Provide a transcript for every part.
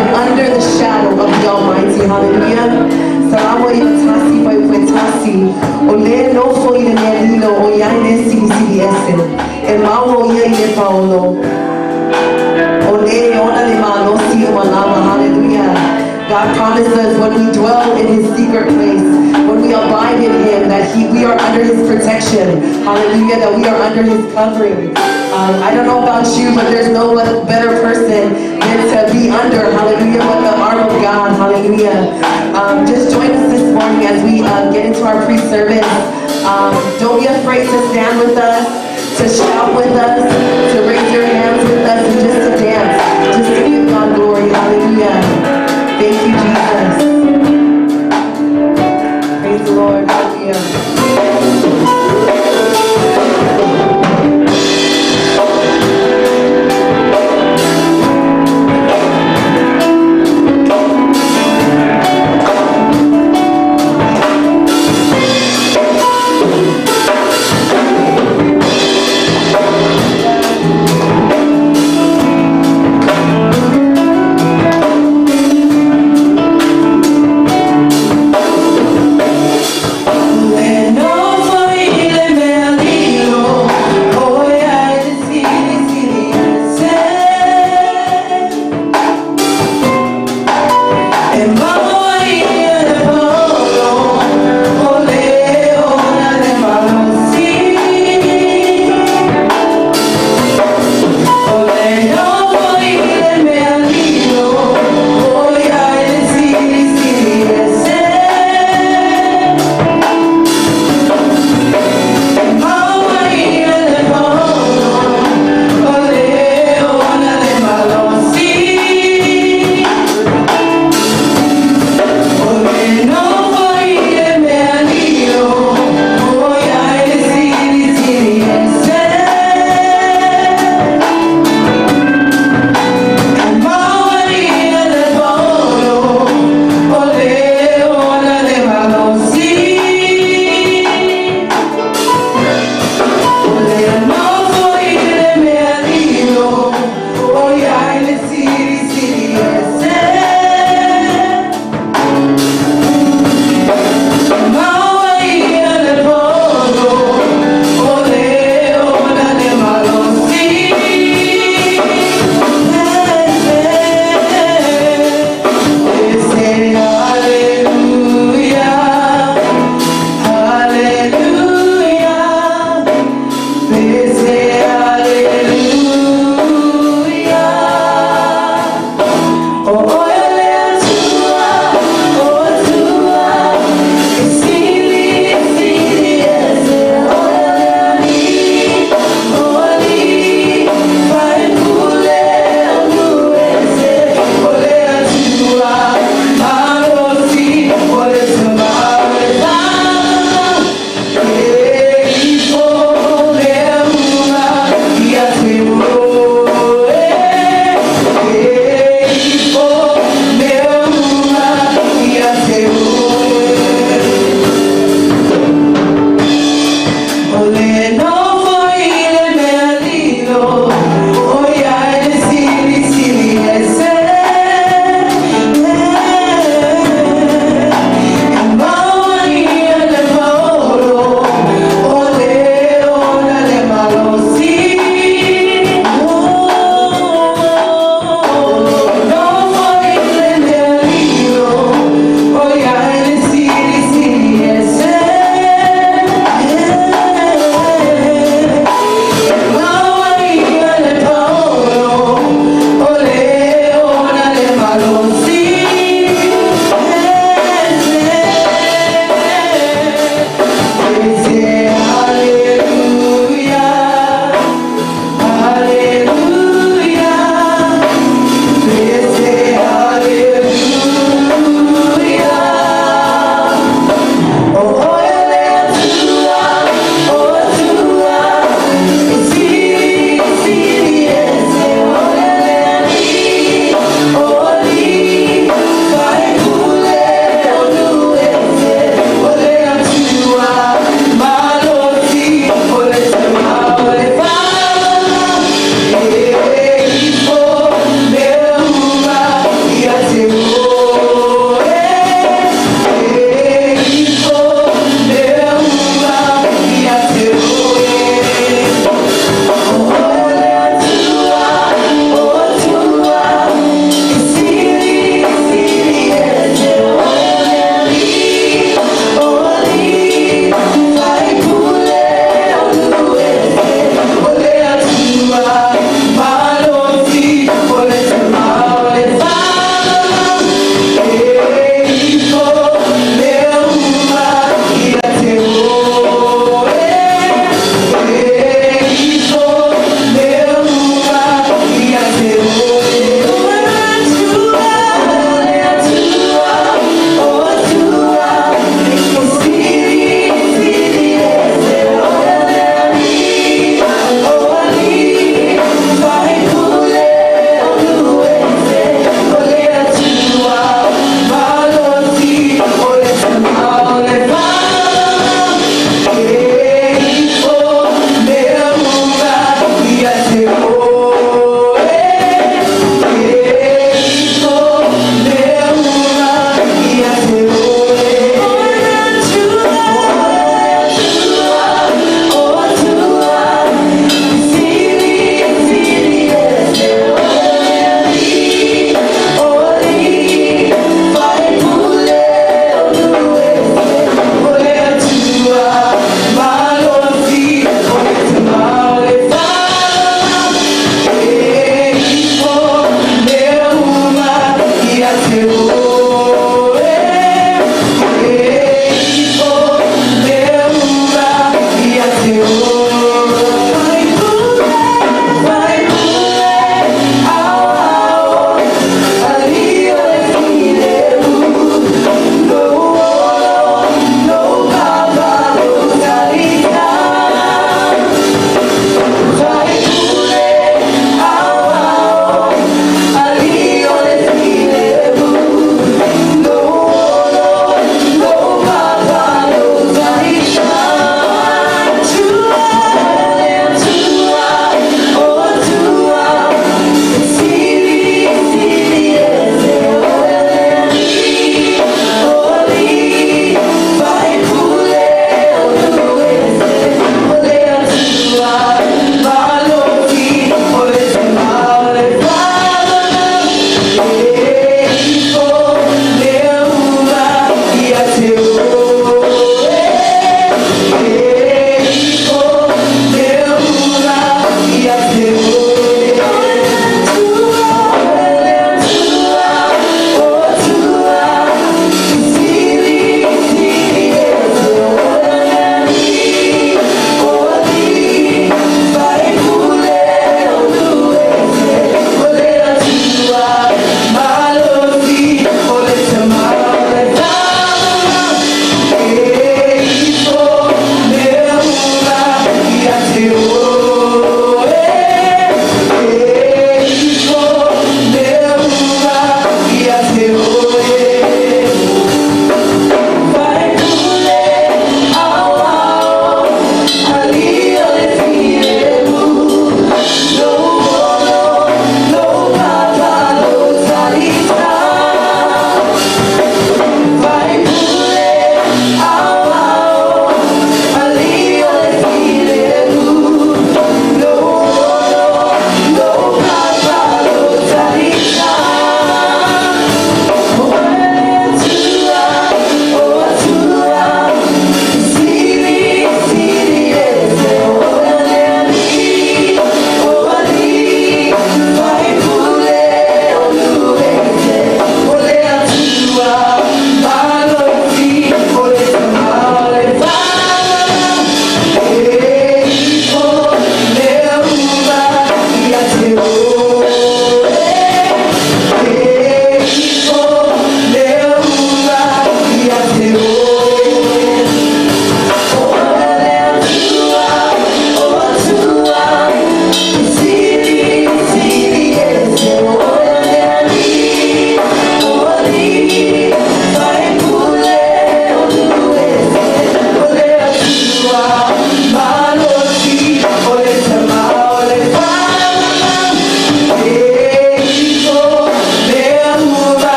but under the shadow of the Almighty. Hallelujah. Salamo 91 fuaiupu e tasi, O le nofo i le mea lilo o i ai le Silisili Ese, e mau o ia i le paolo, o le e ona le malosi uma lava. Hallelujah. God promises when we dwell in His secret place, when we abide in Him, that we are under His protection. Hallelujah, that we are under His covering. I don't know about you, but there's no better person than to be under, hallelujah, but the arm of God, hallelujah. Just join us this morning as we get into our pre-service. Don't be afraid to stand with us, to shout with us, to raise your hands with us, and just to dance, just to give God glory, hallelujah. Thank you, Jesus. Praise the Lord, hallelujah.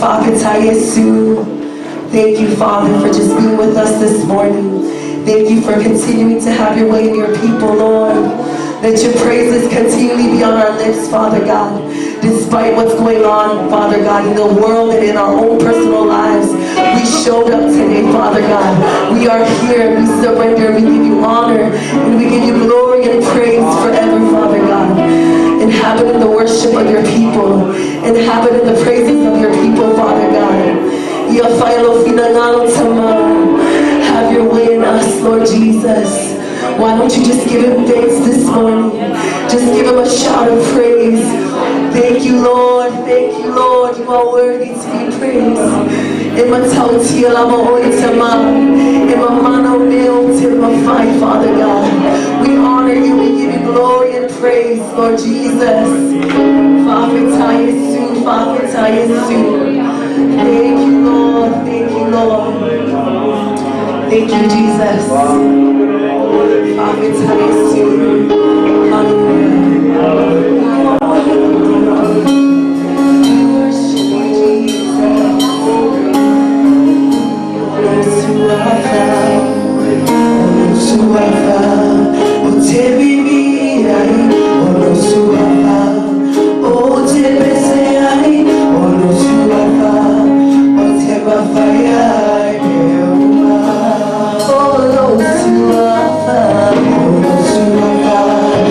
Faafetai Iesu. Thank you, Father, for just being with us this morning. Thank you for continuing to have your way in your people, Lord. Let your praises continually be on our lips, Father God. Despite what's going on, Father God, in the world and in our own personal lives, we showed up today, Father God. We are here and we surrender. We give you honor and we give you glory and praise forever, Father God. Inhabit in the worship of your people. Inhabit in the praises of your people, Father God. Ia fai lou finagalo Tama. Have your way in us, Lord Jesus. Why don't you just give him thanks this morning? Just give him a shout of praise. Thank you, Lord. Thank you, Lord. You are worthy to be praised. E matautia lava oe Tama. E mamana o mea o te mawhai, Father God. We honor you. We give you glory and praise, Lord Jesus. Faafetai Iesu, faafetai Iesu. Thank you, Lord. Thank you, Lord. Thank you, Jesus. Faafetai Iesu. Hallelujah. We worship you, Jesus. Those who are found, those who are found, o te vivi ai, o those who are found, o te pese ai, o those who are found, o te mawhai ai, me uma. Oh, those who are found, oh, those who are found,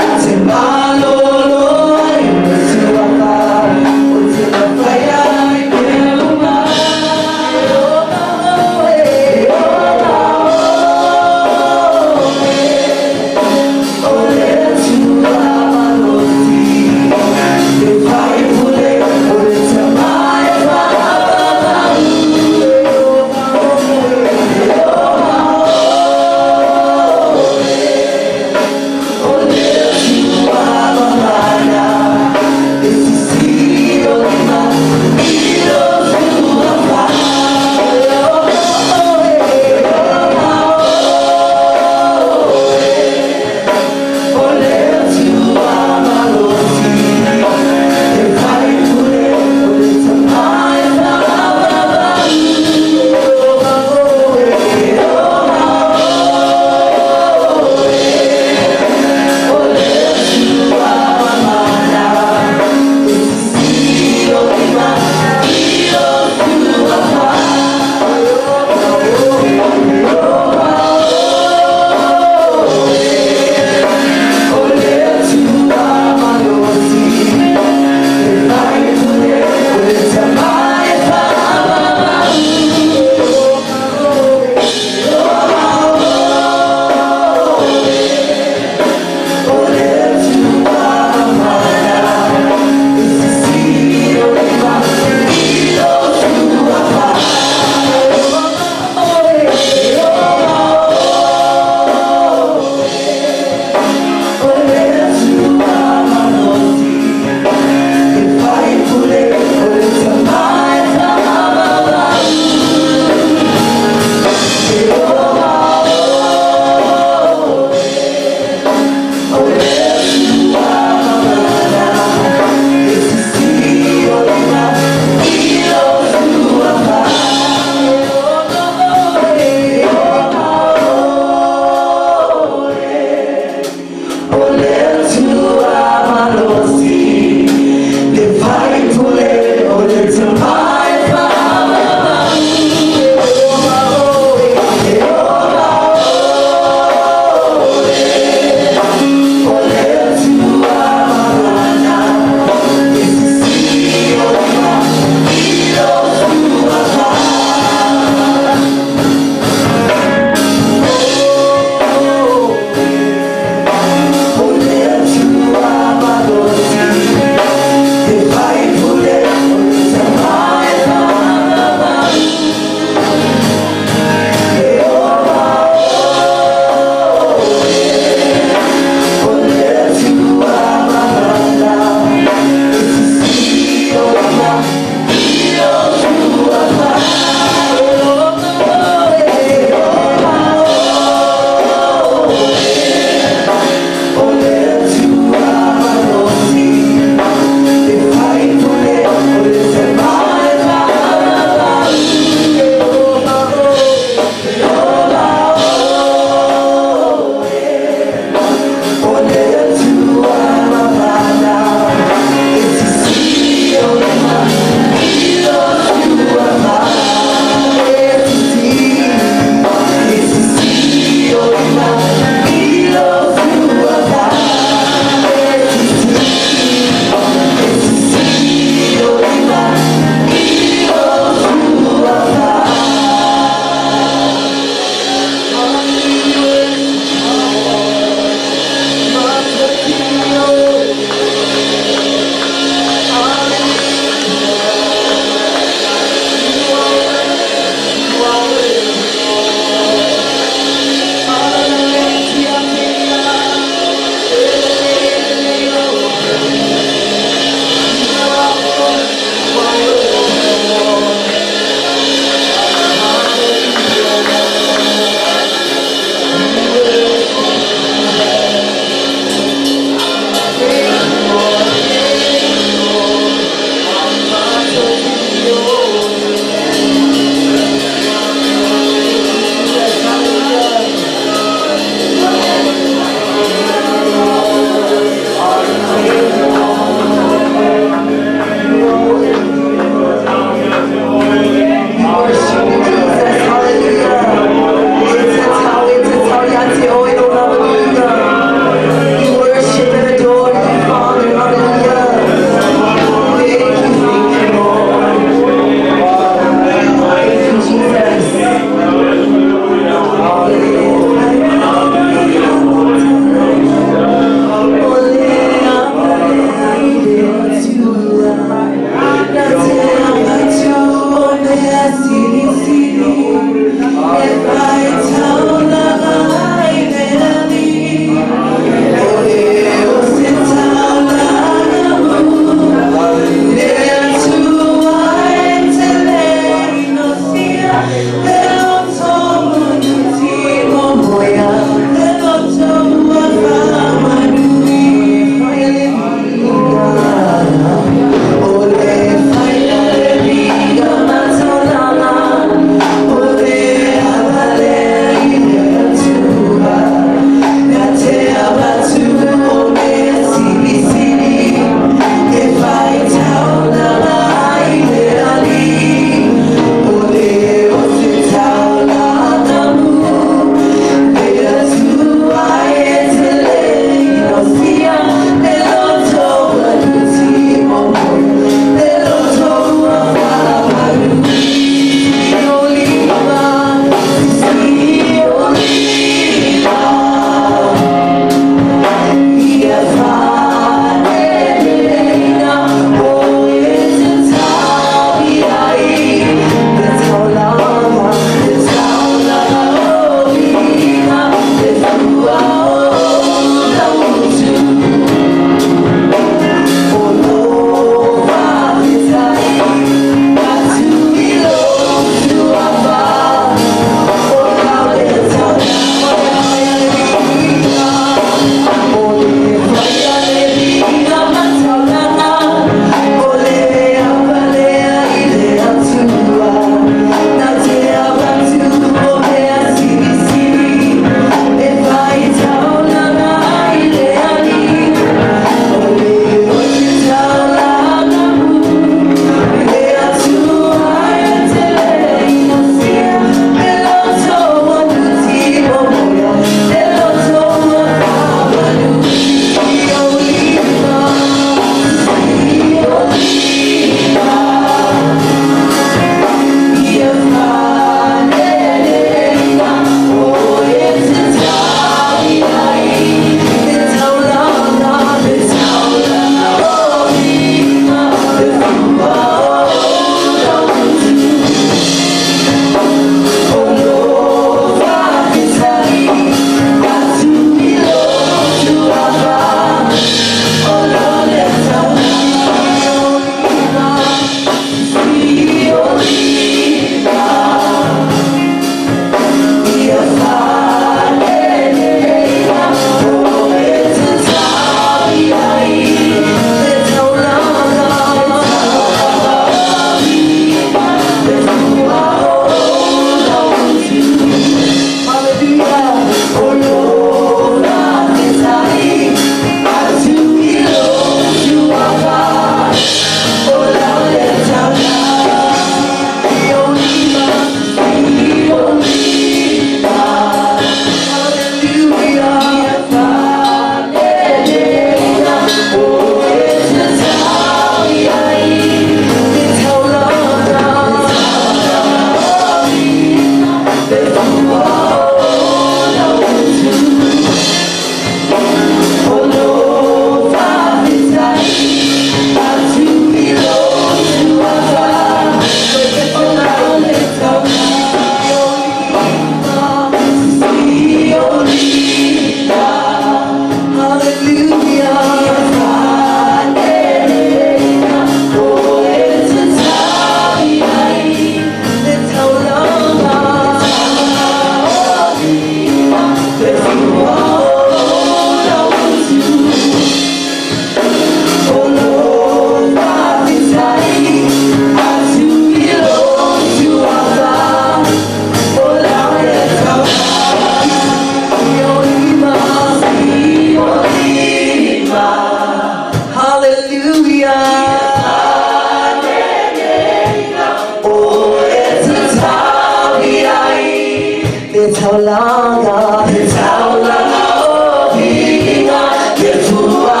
taulaga, le taulaga o viiga, le fua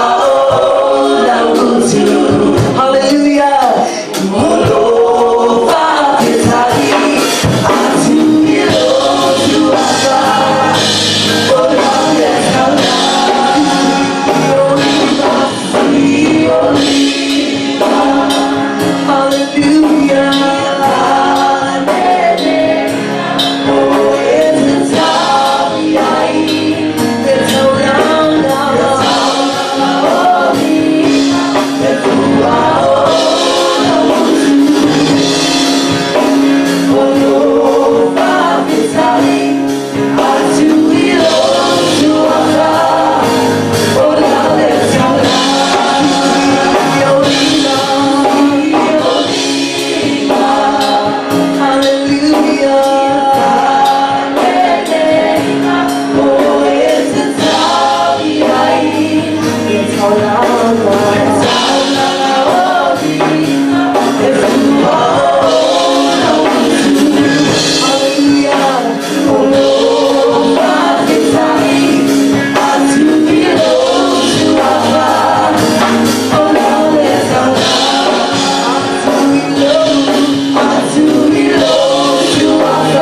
o lauutu. Hallelujah. O lou faafetai atu i lou Suafa, o lau le taulaga i o lima. Hallelujah. Oh, it's a taulaga, le taulaga, o viiga, le fua o lauutu. O lou faafetai atu i lou Suafa, o lau le taulaga i ou lima, i ou lima. Hallelujah. Oh, it's a taulaga, le taulaga, le taulaga o viiga, le fua o lauutu. Hallelujah. O lou faafetai atu i lou Suafa, o lau le taulaga atu i lou, atu i lou Suafa.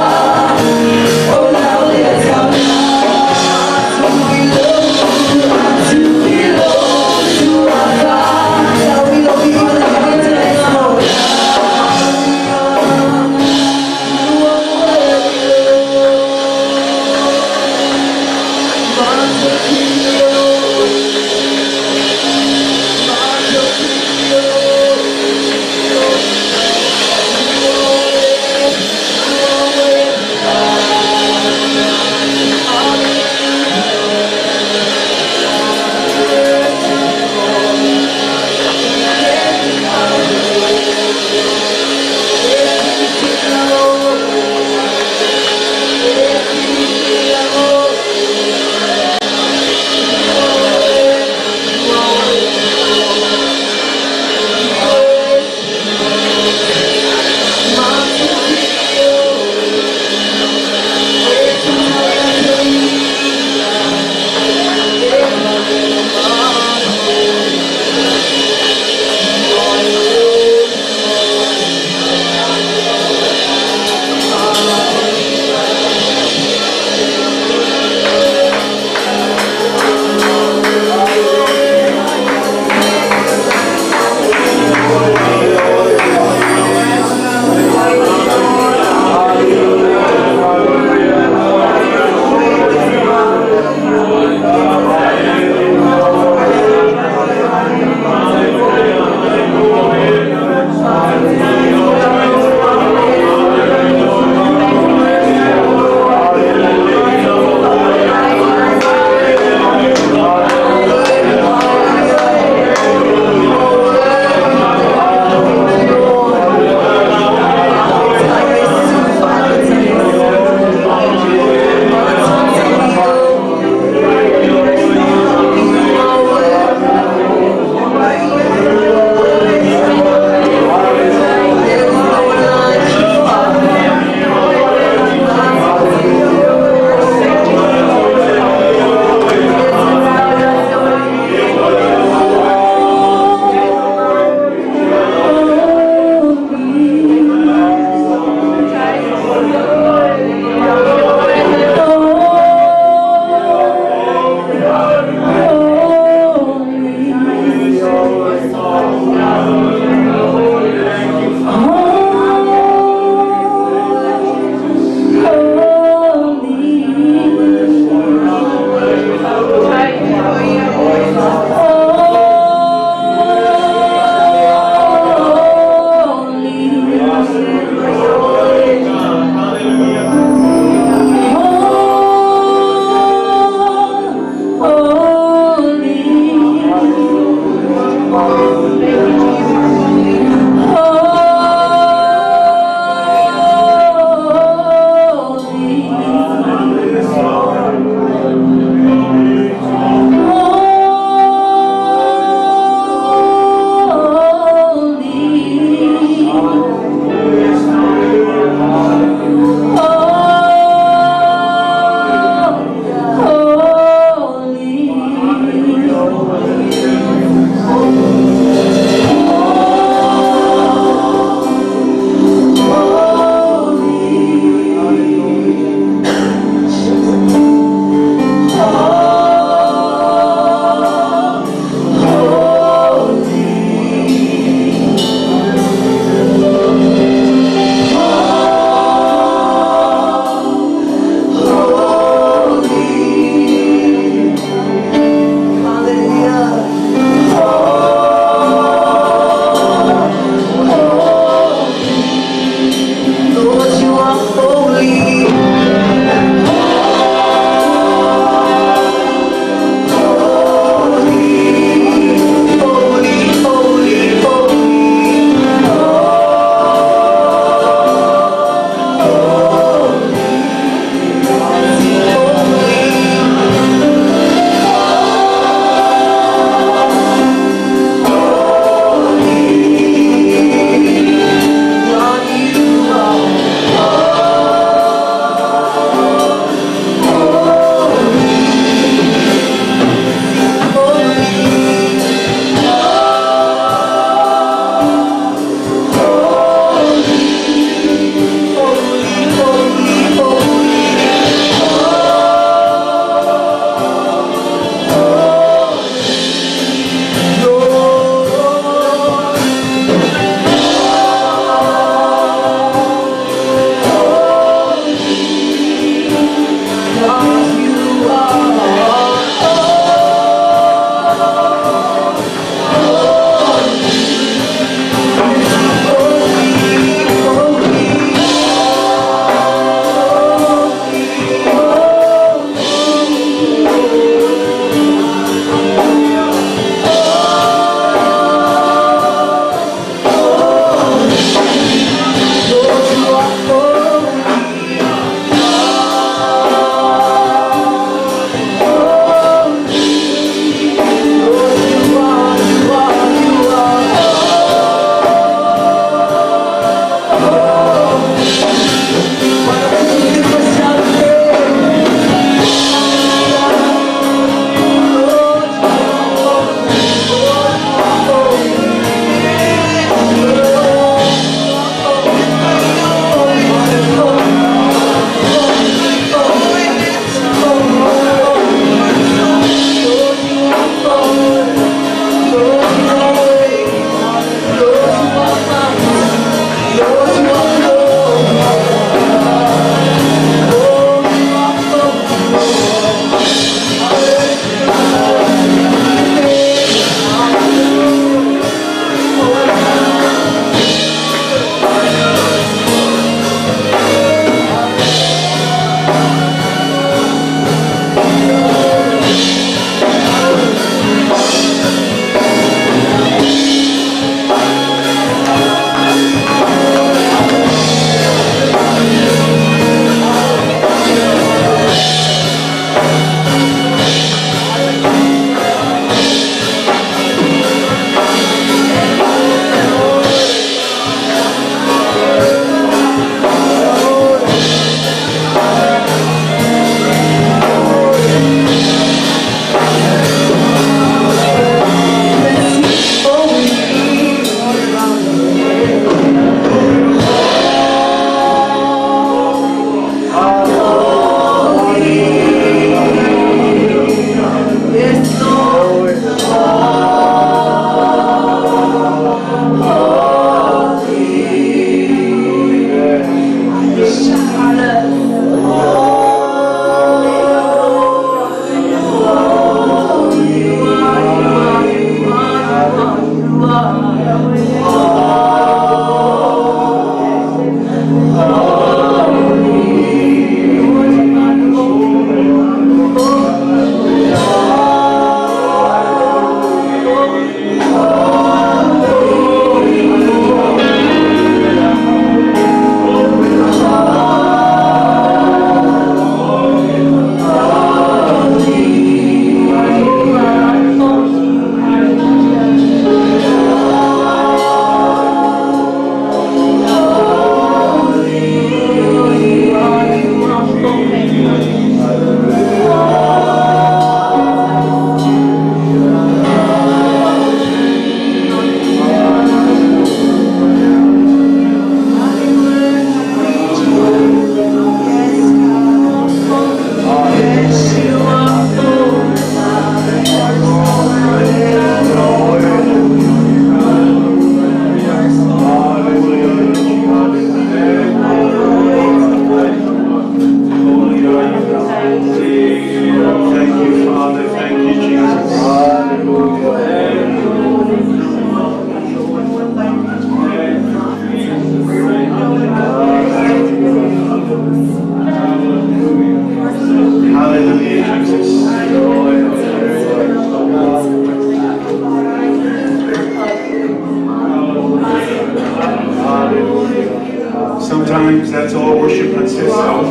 Sometimes that's all worship consists of,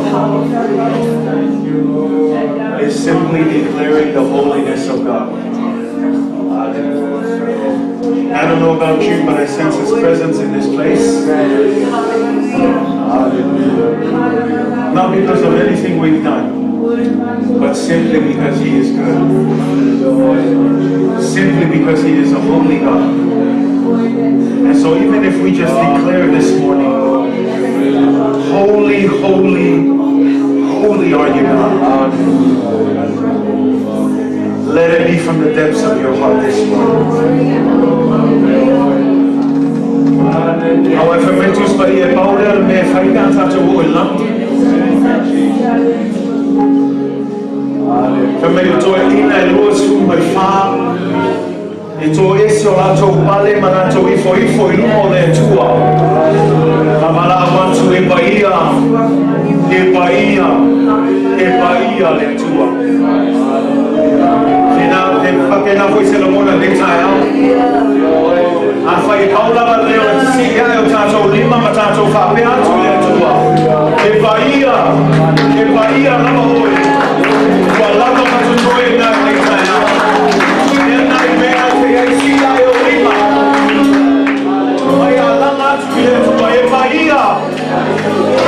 is simply declaring the holiness of God. I don't know about you, but I sense His presence in this place. Not because of anything we've done, but simply because He is good. Simply because He is a holy God. And so even if we just declare this morning, holy, holy, holy are you, God. Let it be from the depths of your heart this morning. However, metus pa i e paura me whaika tātou o i langi. Fa mei o toe ina e lua su mai whā. E tō ese o lātou pale ma lātou ifo ifo i luma o le Atua. Ka mala atu e paia, e paia, e paia le Atua. Tēnā, te whakena foi se lomona le tae au. A whai paulava leo e si ia o tātou lima ma tātou whapea atu le Atua. E paia lava hoi. Kua lava matutoe nā le tae au. Ea nai mea te ei si ia e o lima. Mai a langa atu i le Atua. E paia,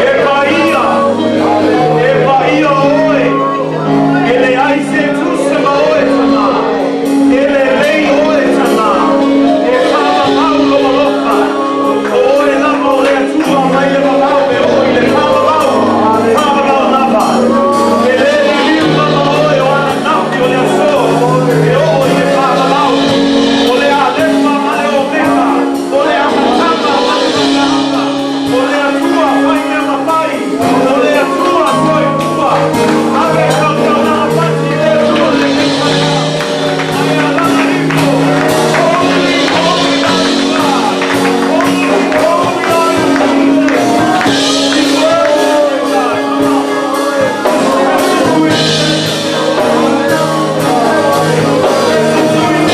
e paia, e paia oe. E le ai se tusa ma oe tama. E le lei oe tama. E whamamau lo alofa. O oe lava o le Atua mai le mamau e o i le whamamau. Whamamau lava. E le liliu lava oe o ana nafi o le aso. E o i le whamamau. O le alefa ma le omega. O le amatanga ma le matanga. O le Atua whai mea mapai. O le Atua soifua. Ave kautaulanga pati le Atua le keitaka. Ai a langa ifo. Holy, holy are you, God. Holy, holy are you, Jesus. Declare glory, God. Come on. Listen to it. Listen to it.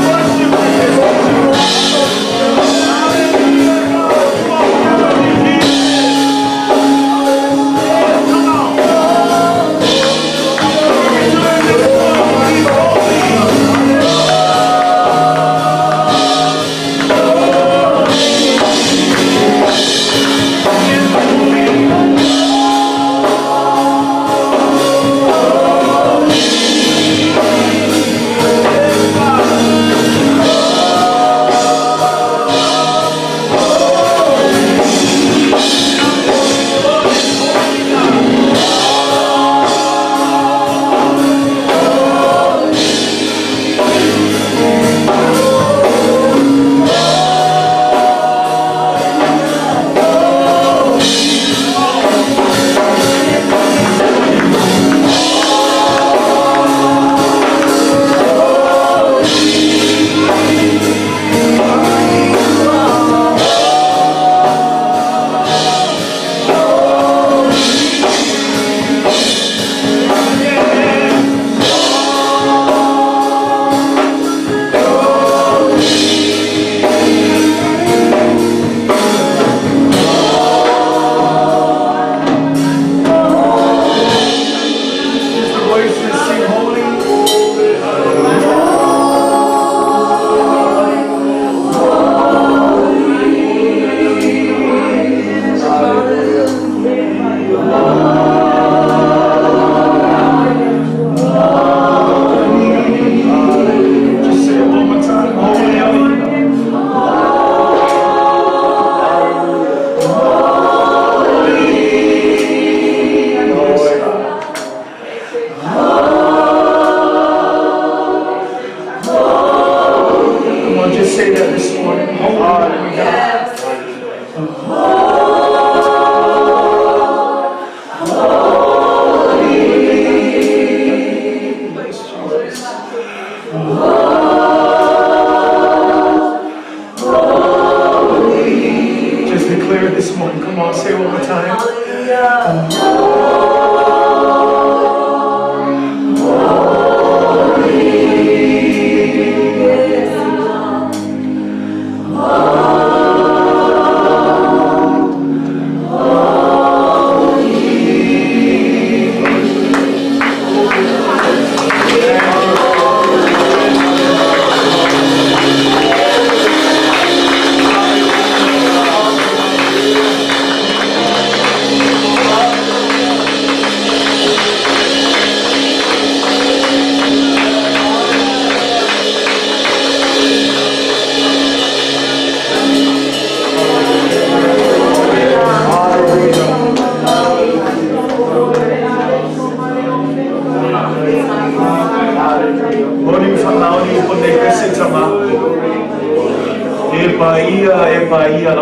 Worship is worship. Hallelujah, God. You are worthy, Jesus. Yes, come on. Return this morning. He's holy. He is holy. Yes, God. Holy God. Yeah. Just the voices sing holy. Just say it one more time. Holy are you, God. Yes, God. Come on, just say that this morning. Holy are you, God. Yes, Jesus. Just declare it this morning. Come on, say it one more time. Hallelujah. Yes, God.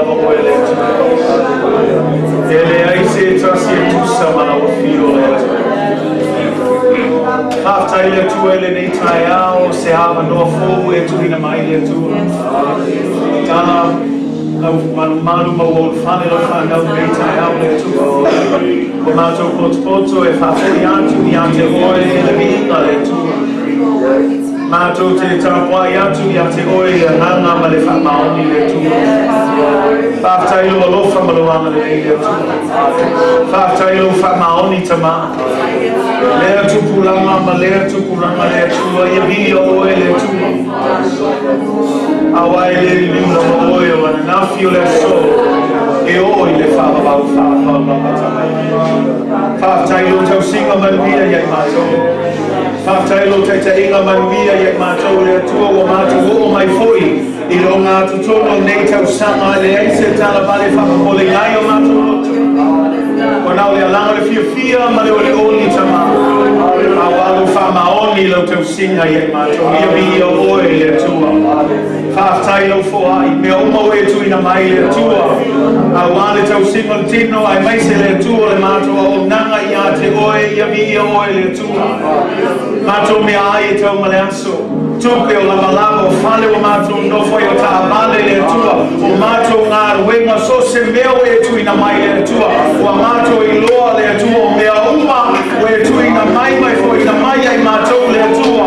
lava Oe le Atua. E leai se tasi e tusa ma lau afio le Atua. Faafetai le Atua i lenei taeao, se avanoa fou e tuuina mai le Atua. Tala lau malumalu ma ua ulufale lau fanau lenei taeao le Atua. O matou potopoto e faafoi atu ia te Oe le viiga le Atua. Matou te tapuai atu ia te Oe i le agaga ma le faamaoni le Atua. Faafetai lou alofa ma lou agalelei le Atua. Faafetai lou faamaoni Tama. Lea tupulaga ma lea tupulaga le Atua, ia viia Oe le Atua. Aua e le liliu lava Oe o ananafi o le aso e oo i le faavavau faapau lava Tama. Faafetai lou tausiga manuia ia i matou. Faafetai lou taitaiga manuia ia i matou le Atua ua matou oo mai foi i le ogatotonu o lenei tausaga e leai se talavale faapopoleina ai o matou loto. Ua na o le alaga o le fiafia ma le olioli Tama. Aua lou faamaoni lau tausiga ia i matou. Ia viia Oe le Atua. Faafetai lau foai, mea uma ua e tuuina mai le Atua. Aua le tausiga o le tino, aemaise le Atua le matou auaunaga ia te Oe, ia viia Oe le Atua. Matou meaai e tau ma le aso, tupe o lavalava, o fale ua matou nofo ai, o taavale le Atua, o matou galuega, so o se mea ua e tuuina mai le Atua, ua matou iloa le Atua, o mea uma ua e tuuina mai ma e foaiina mai ia i matou le Atua.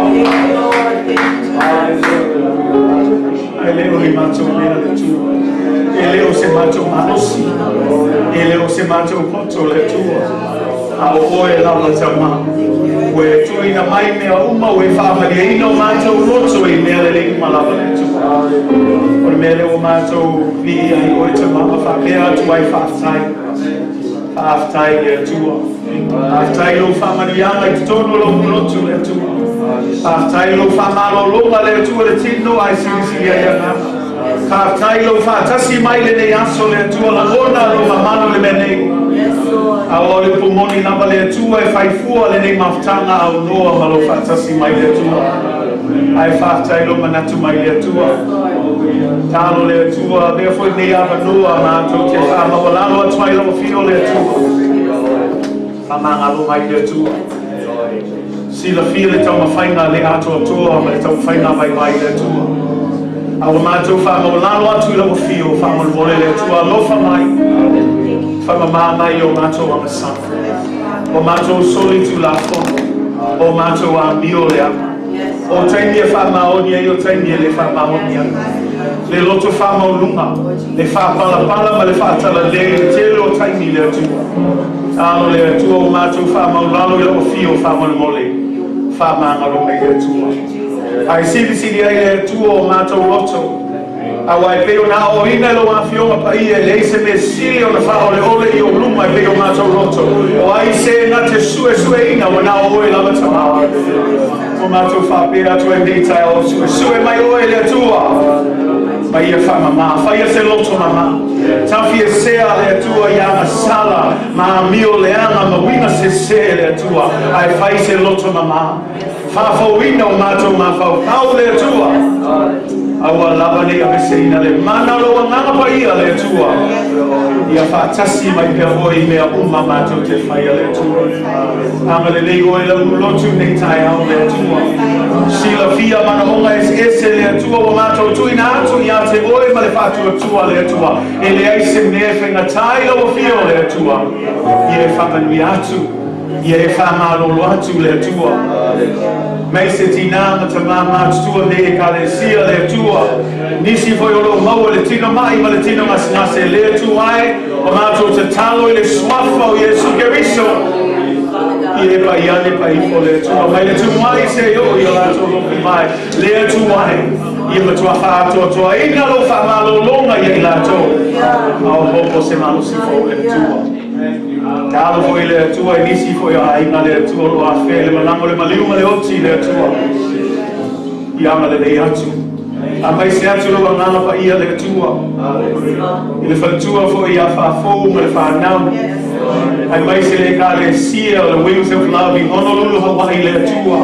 Ae le o ni matou mea le Atua, e le o se matou malosi, e le o se matou poto le Atua, a o Oe lava Tama, ua e tuuina mai mea uma, ua e faamalieina o matou loto i mea lelei uma lava le Atua. O le mea lea ua matou viia ai Oe Tama ma faapea atu ai faafetai. Faafetai le Atua. Faafetai lou faamanuiaga i totonu o lou loto le Atua. Faafetai lou faamalologa le Atua le tino ae silisili ai agaga. Faafetai lou faatasi mai lenei aso le Atua, lagona lou mamalu le mea nei. Aua o le upu moni lava le Atua e fai fua lenei mafutaga aunoa ma lou faatasi mai le Atua. Ae faafetai lou manatu mai le Atua. Talo le Atua, avea foi lenei avanoa matou te faamaualalo atu ai lau afio le Atua. Faamagalo mai le Atua. Silafia le taumafaiga le atoatoa ma le taumafaiga vaivai le Atua. A ua matou faamaualalo atu i lau afio, faamolemole le Atua, alofa mai, faamama mai o matou agasala, o matou solitulafono, o matou amio leaga. O taimi e faamaoni ai, o taimi e le faamaoni ai. Le loto faamaualuga, le faapalapala ma le faatalalei le tele o taimi le Atua. Alo le Atua ua matou faamaulalo i lau afio, faamolemole, faamagalo mai le Atua. Ae silisili ai le Atua o matou loto. Aua e pei ona aoaoina e lau Afioga Paia, e leai se mea sili ona faaoleole i ou luma e pei o matou loto. O ai se na te suesueina ua na o Oe lava Tama. Ua matou faapea atu ai lenei taeao, suesue mai Oe le Atua, ma ia faamama, faia se loto mama. Tafiesea le Atua i agasala ma amio leaga ma uiga sese le Atua, ae fai se loto mama. Faafouina o matou mafaufau le Atua. Aua lava nei aveseina le mana o lou Agaga Paia le Atua. Ia faatasi mai pea Oe i mea uma matou te faia le Atua. Agalelei Oe lau lotu nei taeao le Atua. Silafia manaoga eseese le Atua ua matou tuuina atu ia te Oe ma le faatuatua le Atua. E leai se mea e faigata i lau afio le Atua. Ia e faamanuia atu. Ia e faamalolo atu le Atua. Mai se tinā ma tamā matutua nei Ekalesia le Atua. Nisi foi o lo o maua le tino ma'i ma le tino gasegase le Atua e, o matou tatalo i le Suafa o Iesu Keriso. Ia e pai ane pai ifo le Atua. Mai le tumu ai seia oo i o latou loto mae le Atua e. Ia matua faaatoatoaina lou faamalologa ia i latou. Maopoopo se malosi fou le Atua. Talo foi le Atua i nisi foi o aiga le Atua o lo o afea i le malaga o le maliu ma le oti le Atua. Ia agalelei atu. Aemaise atu lou Agaga Paia le Atua. I le faletua foi ia Faafou ma le fanau. Aemaise le Ekalesia o le Wings of Love i Honolulu, Hawaii le Atua.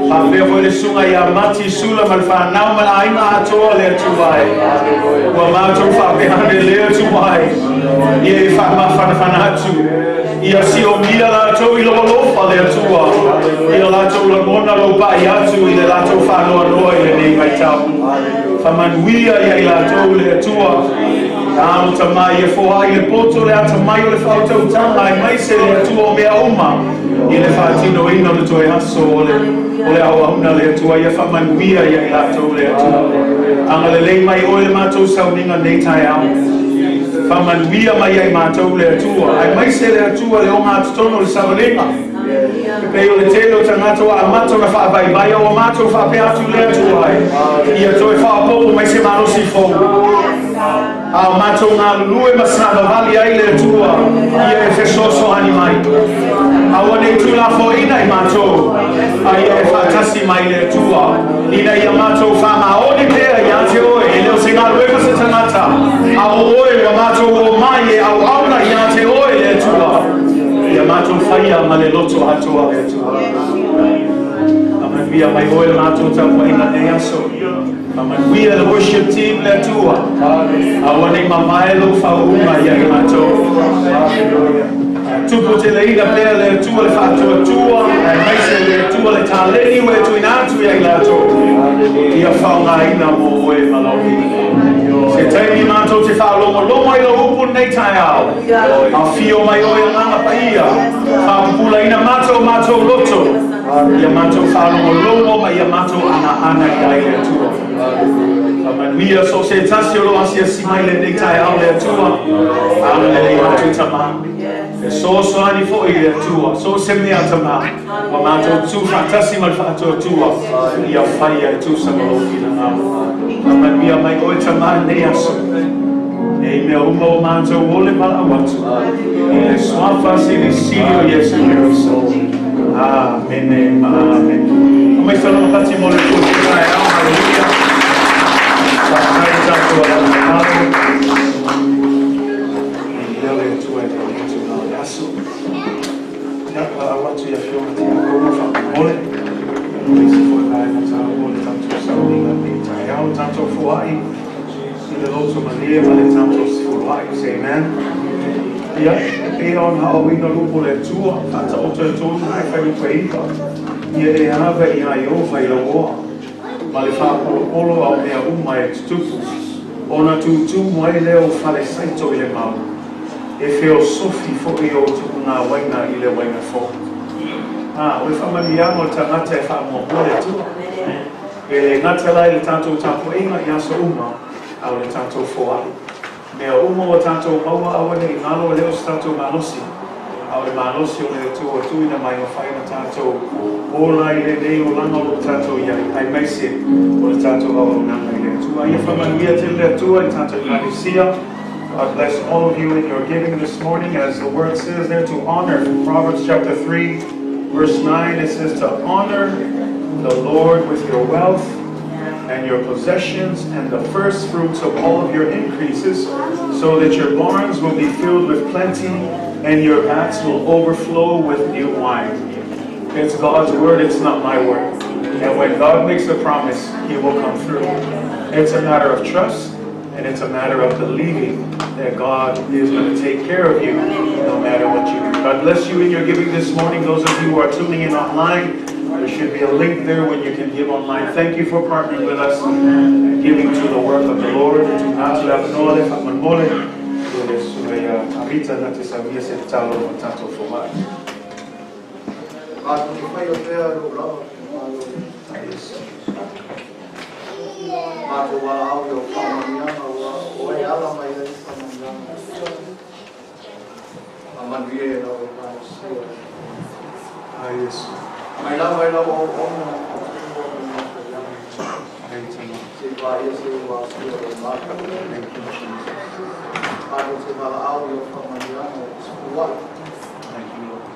Faapea foi le susuga ia Mati Sula ma le fanau ma le aiga atoa le Atua e. Ua matou faapea ane le Atua e. Ia e faamafanafana atu. Ia siomia latou i lou alofa le Atua. Ia latou lagona lou pai atu i le latou faanoanoa i lenei vaitau. Faamanuia ia i latou le Atua. Alo tama ia foai le poto le atamai o le faautautaga aemaise le Atua o mea uma i le faatinoina o le toe aso o le auauna le Atua. Ia faamanuia ia i latou le Atua. Agalelei mai oe le matou sauniga nei taeao. Faamanuia mai ai matou le Atua. Aemaise le Atua le ogatotonu o le savaliga. E pei o le tele o tagata ua amata ona faavaivai ua matou faapea atu le Atua e. Ia toe faaopoopo mai se malosi fou. A o matou galulue ma savavali ai le Atua, ia e fesoasoani mai. Aua nei tuulafoaiina i matou, a ia e faatasi mai le Atua, ina ia matou faamaoni pea ia te oe, e le o se galuega se tagata, a o oe ua matou omai e auauna ia te oe le Atua. Ia matou faia ma le loto atoa le Atua. Faamanuia mai oe le matou tapuaiga nei aso. Faamanuia le worship team le Atua. Aua nei mamae lou faauuga ia i matou. Tupu teleina pea le Atua le faatuatua, aemaise le Atua le taleni ua e tuuina atu ia i latou. Ia faaaogaina mo oe ma lau viiga. Se taimi matou te faalogologo ai lau upu lenei taeao. Afio mai oe Agaga Paia. Faapupulaina matou matou loto. Ia matou faalogologo ma ia matou agaana i ai le Atua. Faamanuia so o se tasi o lo asiasi mai lenei taeao le Atua. Agalelei atu tama. Fesoasoani foi le Atua. So o se mea tama. Ua matou tu faatasi ma le faatuatua. Ia faia e tusa ma lou finagalo. Faamanuia mai oe tama nei aso. E i mea uma o matou ole valaau atu. I le suafa silisili o Iesu Keriso. Amene ma amene. Aumai se lavapati mo le Atua i le taeao. Haleluia. Faafetai tatou alii mamalu. Viia le Atua i lenei itula o le aso. Ia, valaau atu i Afioga Tiakono faamolemole. Ma isi foi vaega taua o le tatou sauniga lenei taeao. Tatou foai i le loto malie ma le tatou sefuluai. Say amen. Ia, e pei ona aoina lupo le Atua, faataoto e tolu ae fuaiupu e 9. Ia e ave ia Ieova i lau oa, ma le faapolopolo a o mea uma e tutupu, ona tutumu ai lea o fale saito i le mau, e feosofi foi o tuuga uaina i le uaina fou. A, o le faamanuiaga o le tagata e faamuamua le Atua. E le gata la i le tatou tapuaiga i aso uma, a o le tatou foai. Mea uma ua tatou maua aua nei galo e le o se tatou malosi, a o le malosi o le Atua ua tuuina mai mafai ona tatou ola i lenei olaga o lo o tatou i ai, aemaise o le tatou auaunaga i le Atua. Ia faamanuia tele le Atua i tatou Ekalesia. God bless all of you in your giving this morning. As the word says there, to honor, from Proverbs chapter 3, verse 9, it says to honor the Lord with your wealth and your possessions and the first fruits of all of your increases, so that your barns will be filled with plenty and your vats will overflow with new wine. It's God's word, it's not my word. And when God makes a promise, He will come through. It's a matter of trust, and it's a matter of believing that God is going to take care of you no matter what you do. God bless you in your giving this morning. Those of you who are tuning in online, there should be a link there when you can give online. Thank you for partnering with us and giving to the work of the Lord. Tuuina atu le avanoa le faamolemole. Le susuga ia Arita na te saunia se tatalo mo tatou foai. Matou faia pea lou lava finagalo. Yes. Matou valaau i au faamanuiaga ua o e ala mai ai faamanuiaga. Faamanuia i lau Ekalesia. Ah, Yesu. Mai lava i lau auauna faatutua ma le mafaiaga. Ai tama. Seia paia seuga asia o le malu. Thank you, Jesus. Matou te valaau i au faamanuiaga o sefuluai. Thank you, Lord.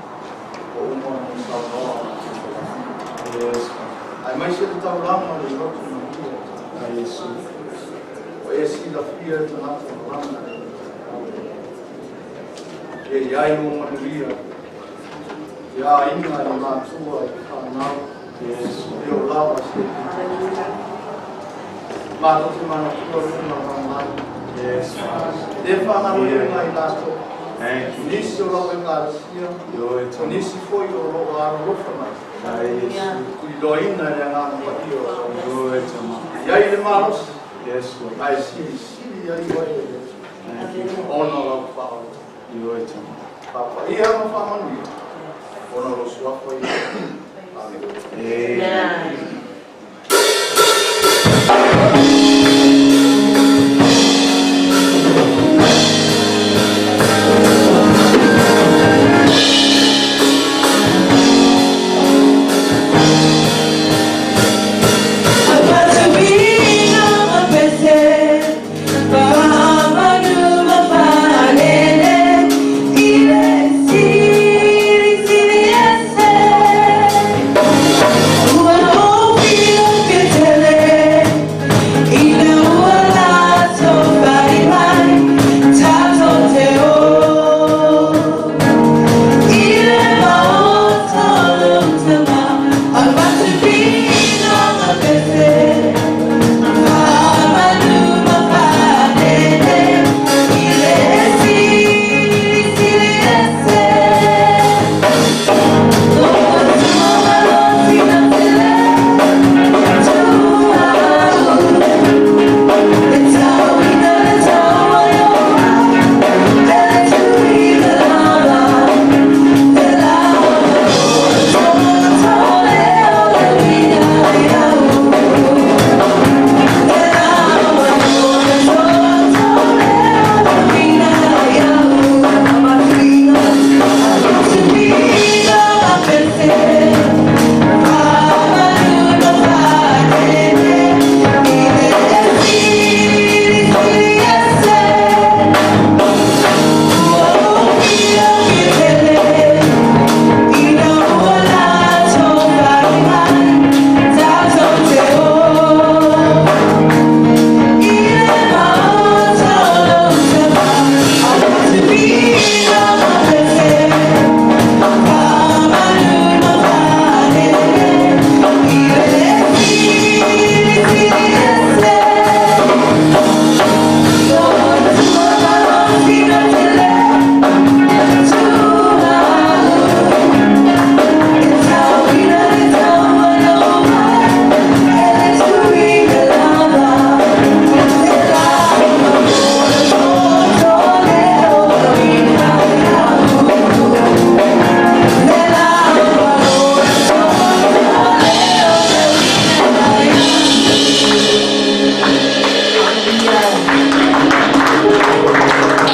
Ua uma ona saunoa. Yes. Aemaise le taulaga o le loto malie. Ah, Yesu. Ua e silafia tagata malaga. Ia i ai lou manuia. Ia aiga i matua i fanau. E o lava se. Matou te manatua luna mamai. Yes, Father. Le whangaro i lato. Thank you. Nisi o lau e ngārasia. Ioe O tama. nisi foi o lo o alofa mai. Ai Yesu. Kuiloina le agaga paia o lau. Ioe tama. Iai le malosi. Yes, Lord. Ae silisili ai oe e le Atua. Thank you. Ona o lau faaola. Ioe tama. Faapaia ma faamanuia. Ona o lou suafa ia. Amene. Amen.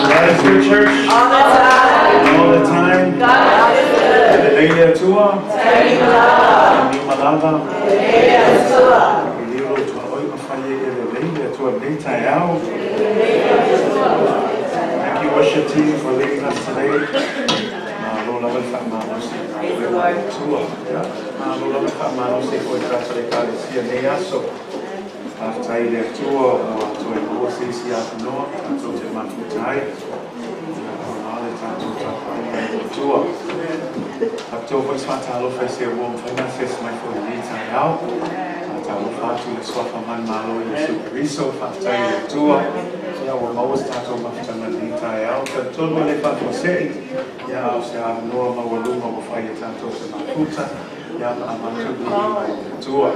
God is good, church. All the time. All the time. God is good. Lelei le Atua. Ni malava. I leo lo tua oi mawhai e lelei le Atua nei taeao. Thank you, worship team, for leading us today. Malo lava le faamalosi. Praise the Lord. Atua. Malo lava le faamalosi foi tatou ekalesia nei aso. Faafetai i le Atua ua toe maua se isi avanoa tatou te mafuta ai. Ia, ona le tatou tapuaiga i le Atua. Faapitoa foi se faatalofa i se ua mafai ona asiasi mai foi i lenei taeao. Faatalofa atu i le suafa manumalo o Iesu Keriso. Faafetai i le Atua. Ia, ua maua se tatou mafutaga i lenei taeao. Talitonu e le faafuasei. Ia, a o se avanoa maualuga ua fai e tatou te mafuta. Ia, ma avatu viiga i le Atua.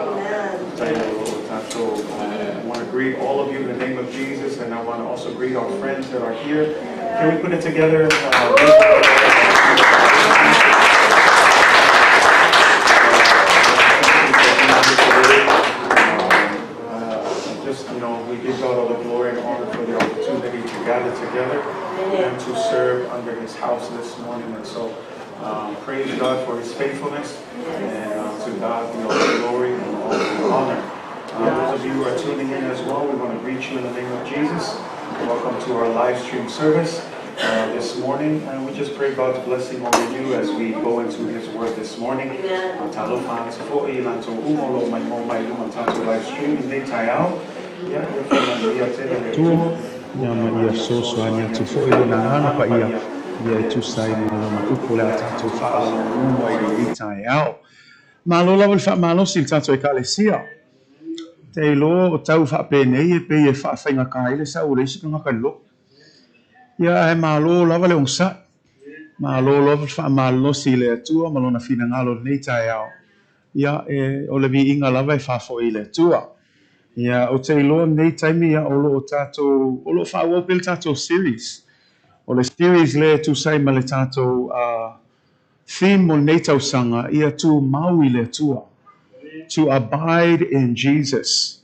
Faafetai o lo o tatou. I want to greet all of you in the name of Jesus, and I want to also greet our friends that are here. Can we put it together? Just, you know, we give God all the glory and honor for the opportunity to gather together and to serve under His house this morning. And so, praise God for His faithfulness, and to God be all the glory and all the honor. Those of you who are tuning in as well, we want to greet you in the name of Jesus. Welcome to our live stream service this morning. And we just pray God's blessing over you as we go into His Word this morning. Talofa atu foi i latou uma o lo o maimoa mai luma tatou live stream i lenei taeao. Ia, ia faamanuia tele le Atua. Ia ma ia fesoasoani atu foi lona agaga paia ia e tusa ai ma lana upu o le a tatou faalogologo ai i lenei taeao. Malo lava le faamalosi i le tatou Ekalesia. Te iloa o tau faapenei e pei e faafaigata ai le sau o le isi tagata i le lotu. Ia ae malo lava le onosai. Malo lava le faamalosi i le Atua ma Lona finagalo i lenei taeao. Ia, e, o le viiga lava e faafoi i le Atua. Ia, ou te iloa lenei taimi, ia, o lo o tatou, o lo o faaauau pea le tatou series. O le series lea e tusa ai ma le tatou uh, theme mo lenei tausaga, ia tumau i le Atua. To abide in Jesus.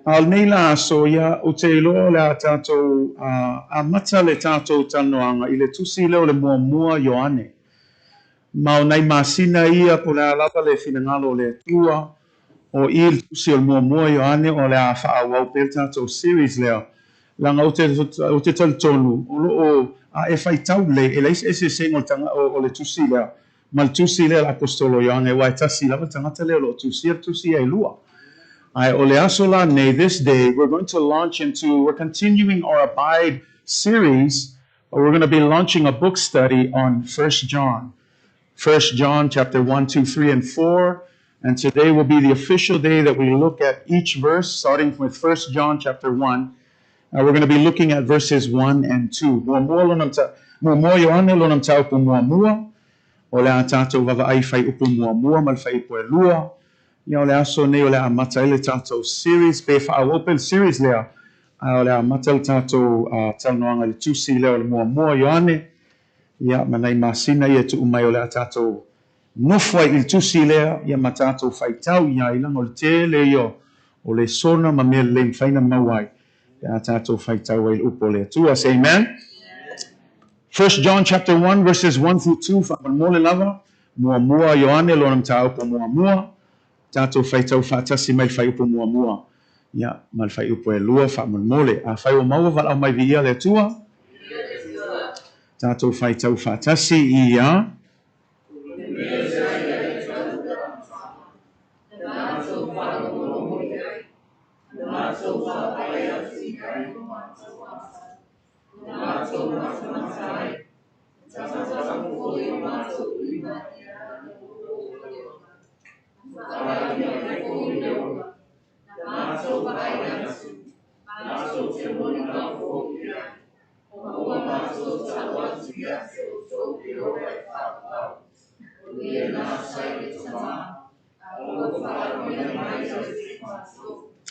A o lenei la aso, ia, ou te iloa o le a tatou uh, amata le tatou talanoaga i le tusi lea o le muamua Ioane. Ma o nai masina ia po o le a lava le finagalo o le Atua, o i le tusi o le muamua Ioane o le a faaauau pea le tatou series lea, leaga ou te, ou te talitonu o lo o a e faitau lelei, e leai se eseesega o le taga, o, o le tusi lea ma le tusi lea a le Aposetolo Ioane, aua e tasi lava le tagata lea o lo o tusia le tusi ia e lua. Ae o le aso la nei, this day, we're going to launch into, we're continuing our Abide series, but we're going to be launching a book study on First John. First John chapter 1, 2, 3, and 4. And today will be the official day that we look at each verse, starting with First John chapter 1. We're going to be looking at verses 1 and 2. Muamua lona mata, muamua Ioane lona mataupu muamua, o le a tatou vaavaai fuaiupu muamua ma le fuaiupu e lua. Ia o le aso nei o le a amata ai le tatou series, pe faaauau pea le series lea, a o le a amata le tatou uh, talanoaga i le tusi lea o le muamua Ioane, ia ma nai masina ia e tuu mai o le a tatou nofo ai i le tusi lea, ia ma tatou faitau i ai, leaga o le tele ia o lesona ma mea lelei mafai ona maua ai pe a tatou faitau ai i le upu o le Atua. Say amen. First John chapter 1 verses 1 through 2, faamolemole lava, muamua Ioane lona mataupu muamua, tatou faitau faatasi mai le fuaiupu muamua, ia, ma le fuaiupu e lua, faamolemole. Afai ua maua, valaau mai viia le Atua. Tatou faitau faatasi ia.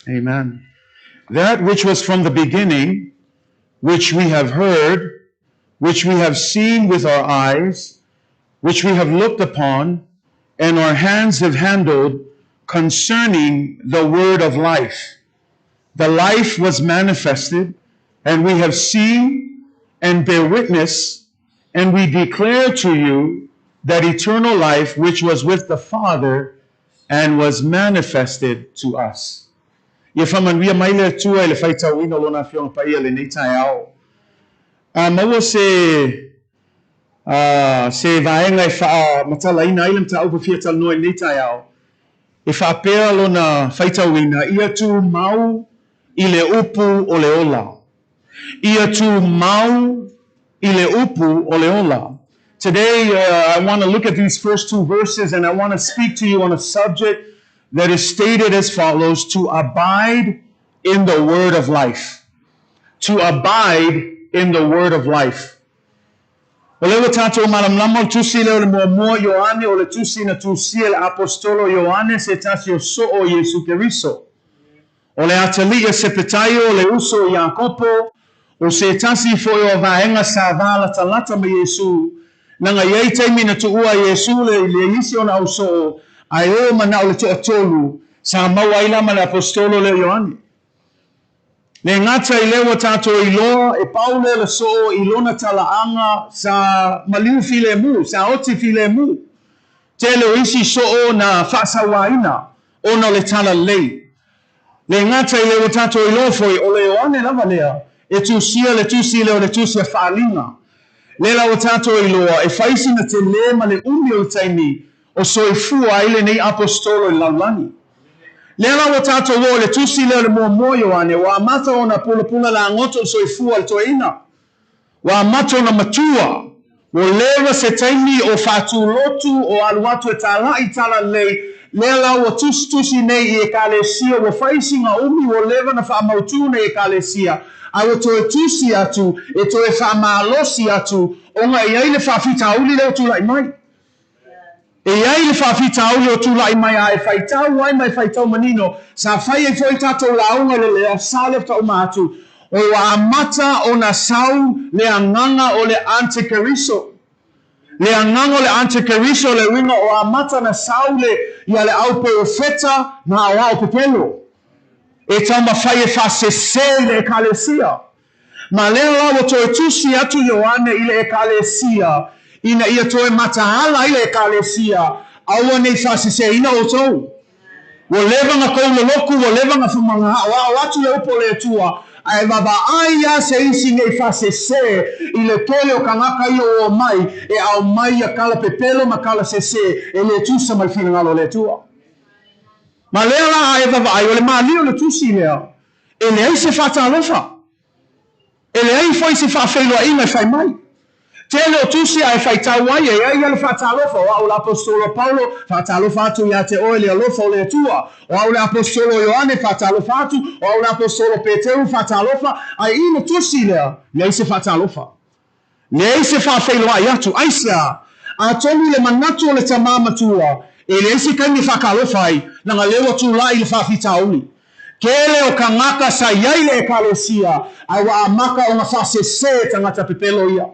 Amen. That which was from the beginning, which we have heard, which we have seen with our eyes, which we have looked upon, and our hands have handled concerning the word of life. The life was manifested, and we have seen and bear witness, and we declare to you that eternal life which was with the Father and was manifested to us. Ia faamanuia mai le Atua i le faitauina o Lona Afioga Paia i lenei taeao. A maua se a, se vaega e faamatalaina ai le mataupu e fia talanoa i lenei taeao, e faapea lona faitauina, Ia tumau i le upu o le ola. Ia tumau i le upu o le ola. Today, I want to look at these first two verses and I want to speak to you on a subject that is stated as follows: to abide in the word of life. To abide in the word of life. O lea ua tatou malamalama o le tusi lea o le muamua Ioane o le tusi na tusia e le Aposetolo Ioane se tasi o soo o Iesu Keriso. O le atalii a Sepetaio, o le uso o Iakopo, o se tasi foi o vaega sa valatalata ma Iesu, leaga e i ai taimi na tuua e Iesu le le isi ona au soo, ae o manao le toatolu, sa maua ai la ma le Aposetolo lea o Ioane. Le gata i lea ua tatou iloa e pau lea le soo i lona talaaga sa maliu filemu, sa oti filemu. Tele o isi soo na faasauaina ona o le talalelei. Le gata i lea ua tatou iloa foi o le Ioane lava lea e tusia le tusi lea o le tusi a Faaliga. Lea la ua tatou iloa e fai sina tele ma le umi o le taimi o soifua ai lenei Aposetolo i le lalolagi. Lea la ua tatou oo i le tusi lea o le muamua Ioane, ua amata ona pulapula lagoto le soifua o le toeaina. Ua amata ona matua. Ua leva se taimi o faatulotu o alu atu e talaʻi talalelei, lea la ua tusitusi nei i Ekalesia, ua fai sina umi ua leva na faamautū nei Ekalesia, a ua toe tusi atu e toe faamalosi atu ona e i ai le faafitauli lea ua tulai mai. E i ai le faafitauli o tulai mai a e faitau ai ma e faitau manino, sa fai ai foi tatou lauga i le le Sa lea faatoa uma atu, o ua amata ona sau le agaga o le antikeriso. Le agaga o le antikeriso le uiga o amata na sau le ia le au perofeta na aoao pepelo e taumafai e faasese i le Ekalesia. Ma lea la ua toe tusi atu Ioane i le Ekalesia, ina ia toe mataala ai le Ekalesia, aua ne i faaseseina outou. Ua leva na tou lolotu, ua leva na aoao atu le upu o le Atua, ae vaavaai lava se isi ne i faasese i le tele o tagata ia ua omai e aumai ia tala pepelo ma tala sese e le tusa ma le finagalo o le Atua. Ma lea la a e vaavaai, o le malie o le tusi lea, E leai se faatalofa. E leai foi se faafeiloaiga e fai mai. Tele o tusi a e faitau ai, e i ai ia le faatalofa, o au le Aposetolo Paulo, faatalofa atu ia te oe le alofa o le Atua. O au le Aposetolo Ioane, faatalofa atu, o au le Aposetolo Peteru, faatalofa, ae i le tusi lea, leai se faatalofa. Leai se faafeiloai atu. Aisea? Atonu i le manatu o le tama matua, e leai se taimi e faatalofa ai, leaga lea ua tulai le faafitauli. Tele o tagata sa i ai le Ekalesia, ae ua amata ona faasese tagata pepelo ia.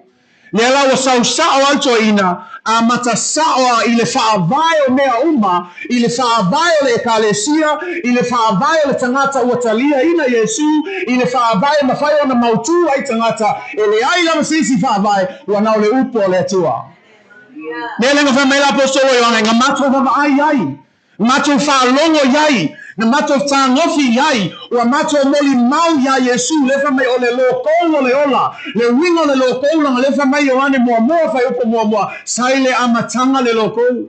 Lea la ua sau sao ai toeaina, amata sao a i le faavae o mea uma, i le faavae o le Ekalesia, i le faavae o le tagata ua taliaina Iesu, i le faavae e mafai ona mautū ai tagata, e leai lava se isi faavae, ua na o le upu a le Atua. Mea lea na fai mai le Aposetolo Ioane, na matou vaavaai i ai, Na matou faalogo i ai, na matou fetagofi i ai, ua matou molimau iā Iesu, lea fai mai o le lokou o le ola, le uiga o le lokou laga lea fai mai Ioane muamua fuaiupu muamua, sa i le amataga le lokou.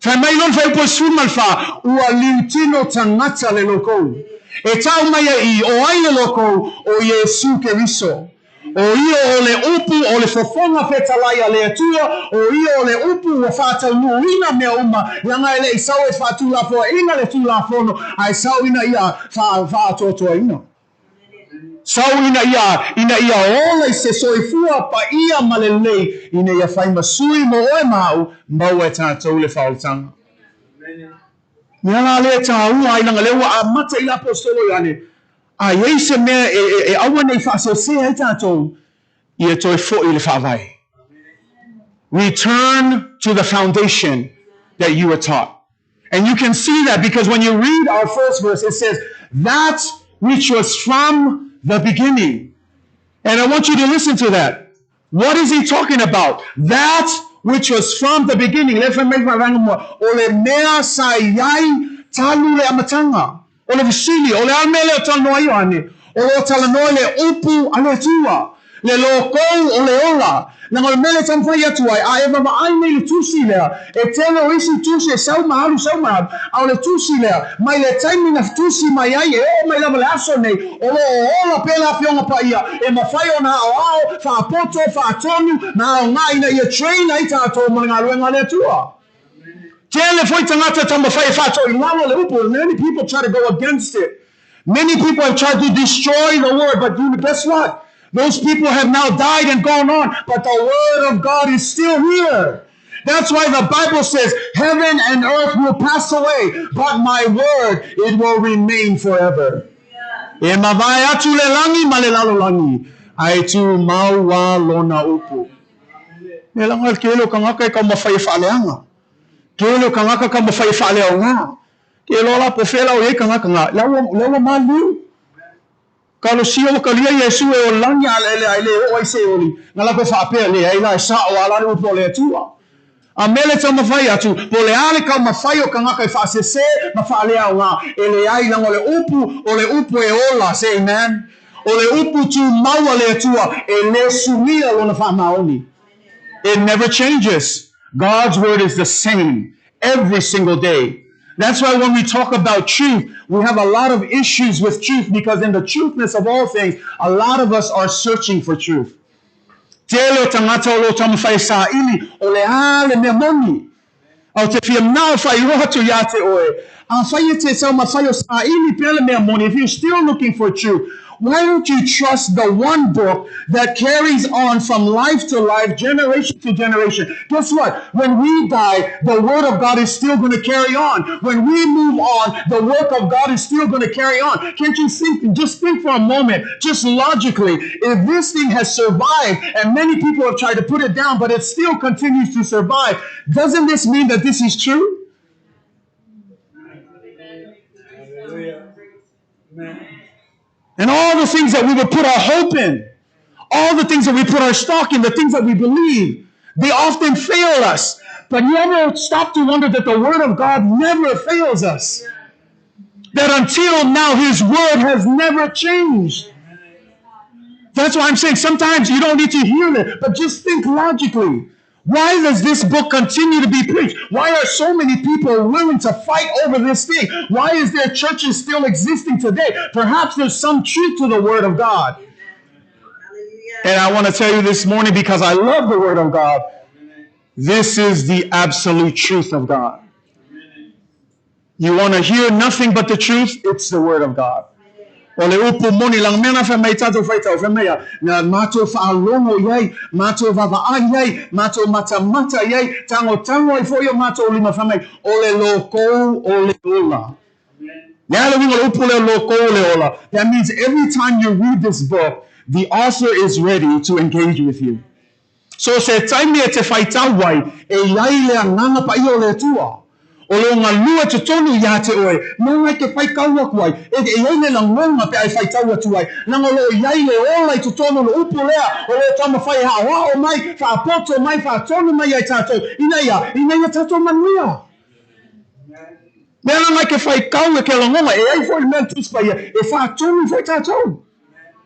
Fai mai loa le fuaiupu e 14, ua liutino tagata le lokou. E tau mai ai i, o ai le lokou? O Iesu Keriso. O ia o le upu o le fofoga fetalai a le Atua, o ia o le upu ua faataunuuina mea uma, leaga e le i sau e faatulafoaina le Tulafono, ae sau ina ia faaatoatoaina. Sau ina ia, ina ia ola i se soifua paia ma lelei, ina ia fai ma sui mo oe ma au, maua e tatou le faaolataga. Mea la lea e taua ai, leaga lea ua amata i le Aposetolo Ioane, A i ai se mea e aua ne i faasese ai tatou, ia toe foi i le faavae. Return to the foundation that you were taught. And you can see that because when you read our first verse, it says, that which was from the beginning. And I want you to listen to that. What is he talking about? That which was from the beginning. Lea fai mai le vaega mua, o le mea sa i ai talu le amataga. O le fesili, o le a le mea lea o talanoa ai Ioane? O lo o talanoa i le upu a le Atua, le lokou o le ola. Leaga o le mea lea e taumafai atu ai, a e vaavaai nei i le tusi lea, e tele o isi tusi e sau ma alu, sau ma alu, a o le tusi lea, mai le taimi na tusi mai ai e oo mai lava le aso nei, o lo o ola pea le Afioga Paia e mafai ona aoao, faapoto, faatonu, ma aoga ina ia train ai tatou ma le galuega a le Atua. Tele foi tagata e taumafai e faatoilalo le upu, many people try to go against it. Many people have tried to destroy the word, but you, guess what? Those people have now died and gone on, but the word of God is still here. That's why the Bible says, heaven and earth will pass away, but my word, it will remain forever. E mavae atu le lagi ma le lalolagi, ae tumau lava lona upu. Mea laga le tele o tagata e taumafai e faaleaga. Tele o tagata e taumafai e faaleaoga. Ke iloa la po o fea la o i ai tagata na, lea ua, lea ua maliliu. Talosia ua talia Iesu e o lagi a le, a le oo ai Seoli, na latou faapea, Leai la, e sao a la le upu a le Atua. A mea le taumafai atu, po o le a le taumafai o tagata e faasese ma faaleaoga, e leai, leaga o le upu, o le upu e ola, say amen. O le upu tumau a le Atua, e le suia lona faamaoni. It never changes. God's word is the same every single day. That's why when we talk about truth, we have a lot of issues with truth because in the truthness of all things, a lot of us are searching for truth. Tele o tagata o lo o taumafai e saili o le a le mea moni. A ou te fia manao faailoa atu iā te oe, afai e te taumafai o saili pea le mea moni, if you're still looking for truth, why don't you trust the one book that carries on from life to life, generation to generation? Guess what? When we die, the word of God is still going to carry on. When we move on, the work of God is still going to carry on. Can't you think, just think for a moment, just logically, if this thing has survived and many people have tried to put it down, but it still continues to survive, doesn't this mean that this is true? And all the things that we would put our hope in, all the things that we put our stock in, the things that we believe, they often fail us. But you ever stop to wonder that the Word of God never fails us? That until now, His Word has never changed. That's why I'm saying sometimes you don't need to hear it, but just think logically. Why does this book continue to be preached? Why are so many people willing to fight over this thing? Why is there churches still existing today? Perhaps there's some truth to the Word of God. And I want to tell you this morning, because I love the Word of God, this is the absolute truth of God. You want to hear nothing but the truth? It's the Word of God. O le upu moni lang mea na mai tātou whaitau, whai mea, na mātou whaalogo i ai, mātou vavaai i ai, mātou matamata i ai, tango tango ai foi o mātou lima whai mai, o le lōkou o le ola. Le ala winga le upu leo lōkou o le ola. That means every time you read this book, the author is ready to engage with you. So se taimi e te whaitau ai, e iai le agaga paia o le Atua. O lo galue totonu iā te oe, mo ngai ke faitau aku ai, e e iai le lagona pe a e faitau atu ai, leaga o lo o iai le ola i totonu o le upu lea, o lo o taumafai e aoao mai, faapoto mai, faatonu mai ai tatou, ina ia, ina ia tatou manuia. Mea la ngai ke faitau e ke lagona, e ai foi le mea le Tusi Paia, e faatonu foi tatou.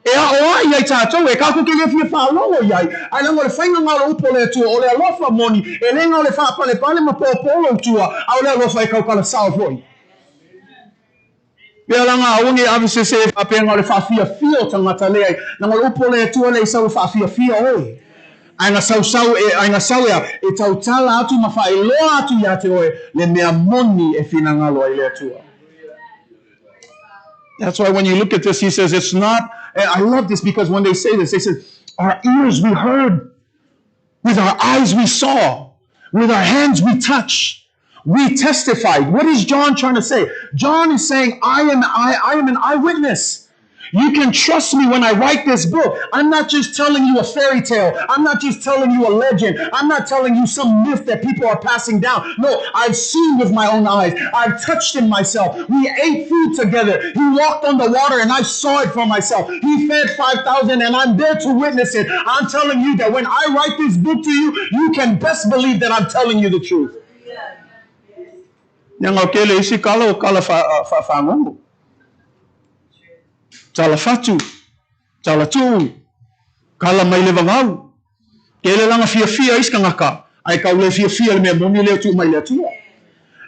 E aʻo ai ai tātou, e kākou ke le fia faalogo i ai, ae leaga o le faiga galo upu o le Atua, o le alofa moni, e le na o le faapalepale ma pōpō lou tua, a o le alofa e kaukala sao foi. Pea laga aua nei ave sese e faapea na o le faafiafia o tagata leai, leaga o le upu o le Atua lea i sau e faafiafia oe. Ae na sausau e, ae na sau ea, e tautala atu ma faailoa atu iā te oe le mea moni e finagalo ai le Atua. That's why when you look at this, he says it's not, I love this because when they say this, they say, our ears we heard, with our eyes we saw, with our hands we touched. We testified. What is John trying to say? John is saying, I am, I, I am an eyewitness. You can trust me when I write this book. I'm not just telling you a fairy tale. I'm not just telling you a legend. I'm not telling you some myth that people are passing down. No, I've seen with my own eyes. I've touched him myself. We ate food together. He walked on the water and I saw it for myself. He fed 5,000 and I'm there to witness it. I'm telling you that when I write this book to you, you can best believe that I'm telling you the truth. Leaga o kele isi kala o kala faafagogo. Tala fatu, tala tuu, kala mai le vavau. Kele laga fiafia isi tagata, ae kau le fiafia i le mea moni lea e tuu mai le Atua.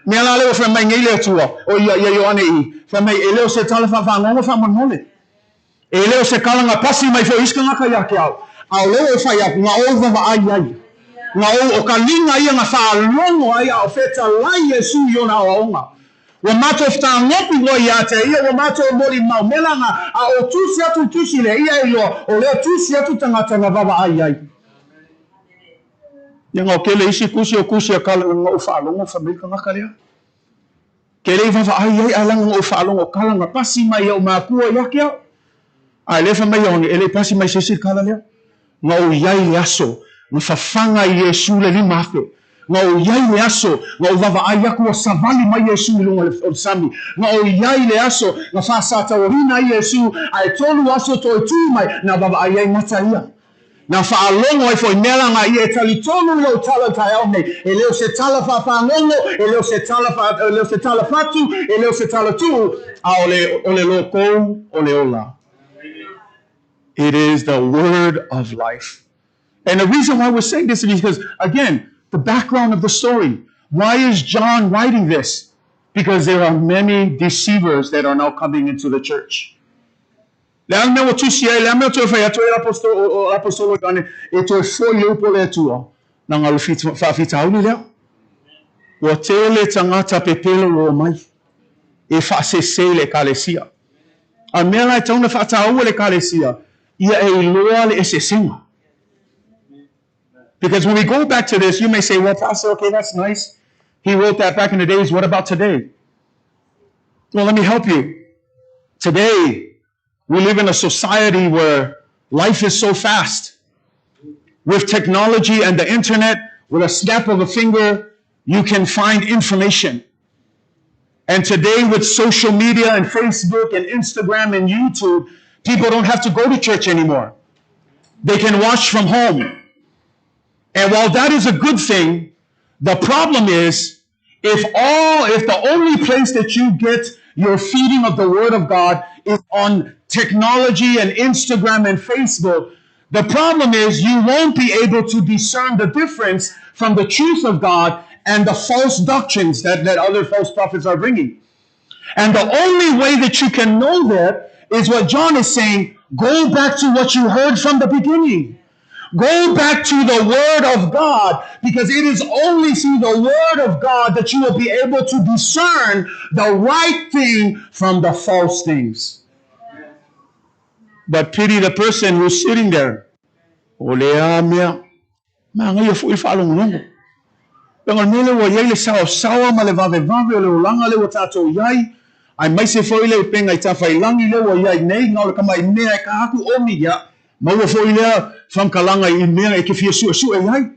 Mea la lea ua fai mai nei le Atua, o ia, ia Ioane i, fai mai, e le o se tala faafagogo faamolemole. E le o se kala na pasi mai foi isi tagata ia te au, a o lea ua ou fai atu, na ou vavaai ai. Na ou, o ka liga ia na faalogo ai a o fetalai Iesu i ona aoaoga. Ua matou fetagofi loa ia te ia, ua matou molimau mea na, a o tusi atu i tusi lea, ia e iloa, o lea tusi atu tagata na vavaai ai. Ia na o kele isi tusi o tusi a kala na ou faalogo fai mai le tagata lea. Ke le i vavaai ai ae laga na ou faalogo kala na pasi mai i au makua ia te au. Ae lea fai mai ia one, e le i pasi mai se isi le kala lea. Na ou i ai le aso na fafaga ai Iesu le 5,000. Na ou i ai le aso na ou vavaai aku ua savali mai Iesu i luga o le sami. Na ou i ai le aso na faasatauaina ai Iesu, ae tolu aso toe tu mai na vavaai ai mata ia. Na faalogo ai foi mea la ia e talitonu i lou tala taeao nei, e le o se tala faafagogo, e le o se tala fa, e le o se tala fatu, e le o se tala tuu, a o le, o le lōkou o le ola. It is the word of life. And the reason why we're saying this is because, again, the background of the story. Why is John writing this? Because there are many deceivers that are now coming into the church. Le a le mea ua tusi ai, le a mea ua toe fai atu ai le Aposetolo Ioane e toe fo'i i le upu a le Atua, leaga o le faafitauli lea. Ua tele tagata pepelo ua omai e faasese i le Ekalesia. A o le mea la e tatau ona faataua e le Ekalesia, ia e iloa le eseesega. Because when we go back to this, you may say, well, Pastor, okay, that's nice. He wrote that back in the days. What about today? Well, let me help you. Today, we live in a society where life is so fast. With technology and the internet, with a snap of a finger, you can find information. And today, with social media and Facebook and Instagram and YouTube, people don't have to go to church anymore. They can watch from home. And while that is a good thing, the problem is if all if the only place that you get your feeding of the word of God is on technology and Instagram and Facebook, the problem is you won't be able to discern the difference from the truth of God and the false doctrines that, that other false prophets are bringing. And the only way that you can know that is what John is saying go back to what you heard from the beginning. Go back to the Word of God because it is only through the Word of God that you will be able to discern the right thing from the false things. But pity the person who's sitting there. O lea mea, manaia foi le faalogologo. Leaga o le mea lea ua i ai le saosaoa ma le vavevave o le olaga lea ua tatou i ai, aemaise foi le upega i tafailagi lea ua i ai nei, na o le tamai mea e ka aku omi, ia, maua foi lea faamatalaga i mea e te fia suesue i ai.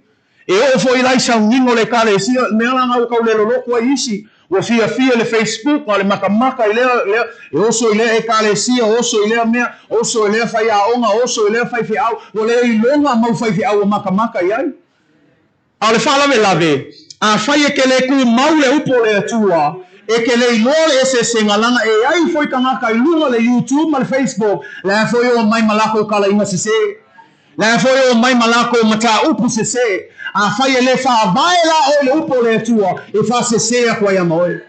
E oo foi la i sauniga o le Ekalesia, le mea la na ua tau le loloto ai isi, ua fiafia i le Facebook, na o le makamaka i lea, lea, e oso i lea Ekalesia, oso i lea mea, oso i lea faiaoga, oso i lea faifeau, ua le iloga mau faifeau ua makamaka i ai. A o le faalavelave, afai e ke le kumau le upu o le Atua, e ke le iloa le eseesega, laga e ai foi tagata i luga o le YouTube ma le Facebook, la e foi e omai ma lakou talaiga sese. La e foi e omai ma lakou mataupu sese. Afai e le faavae la oe i le upu o le Atua, e faasese aku ai ama oe.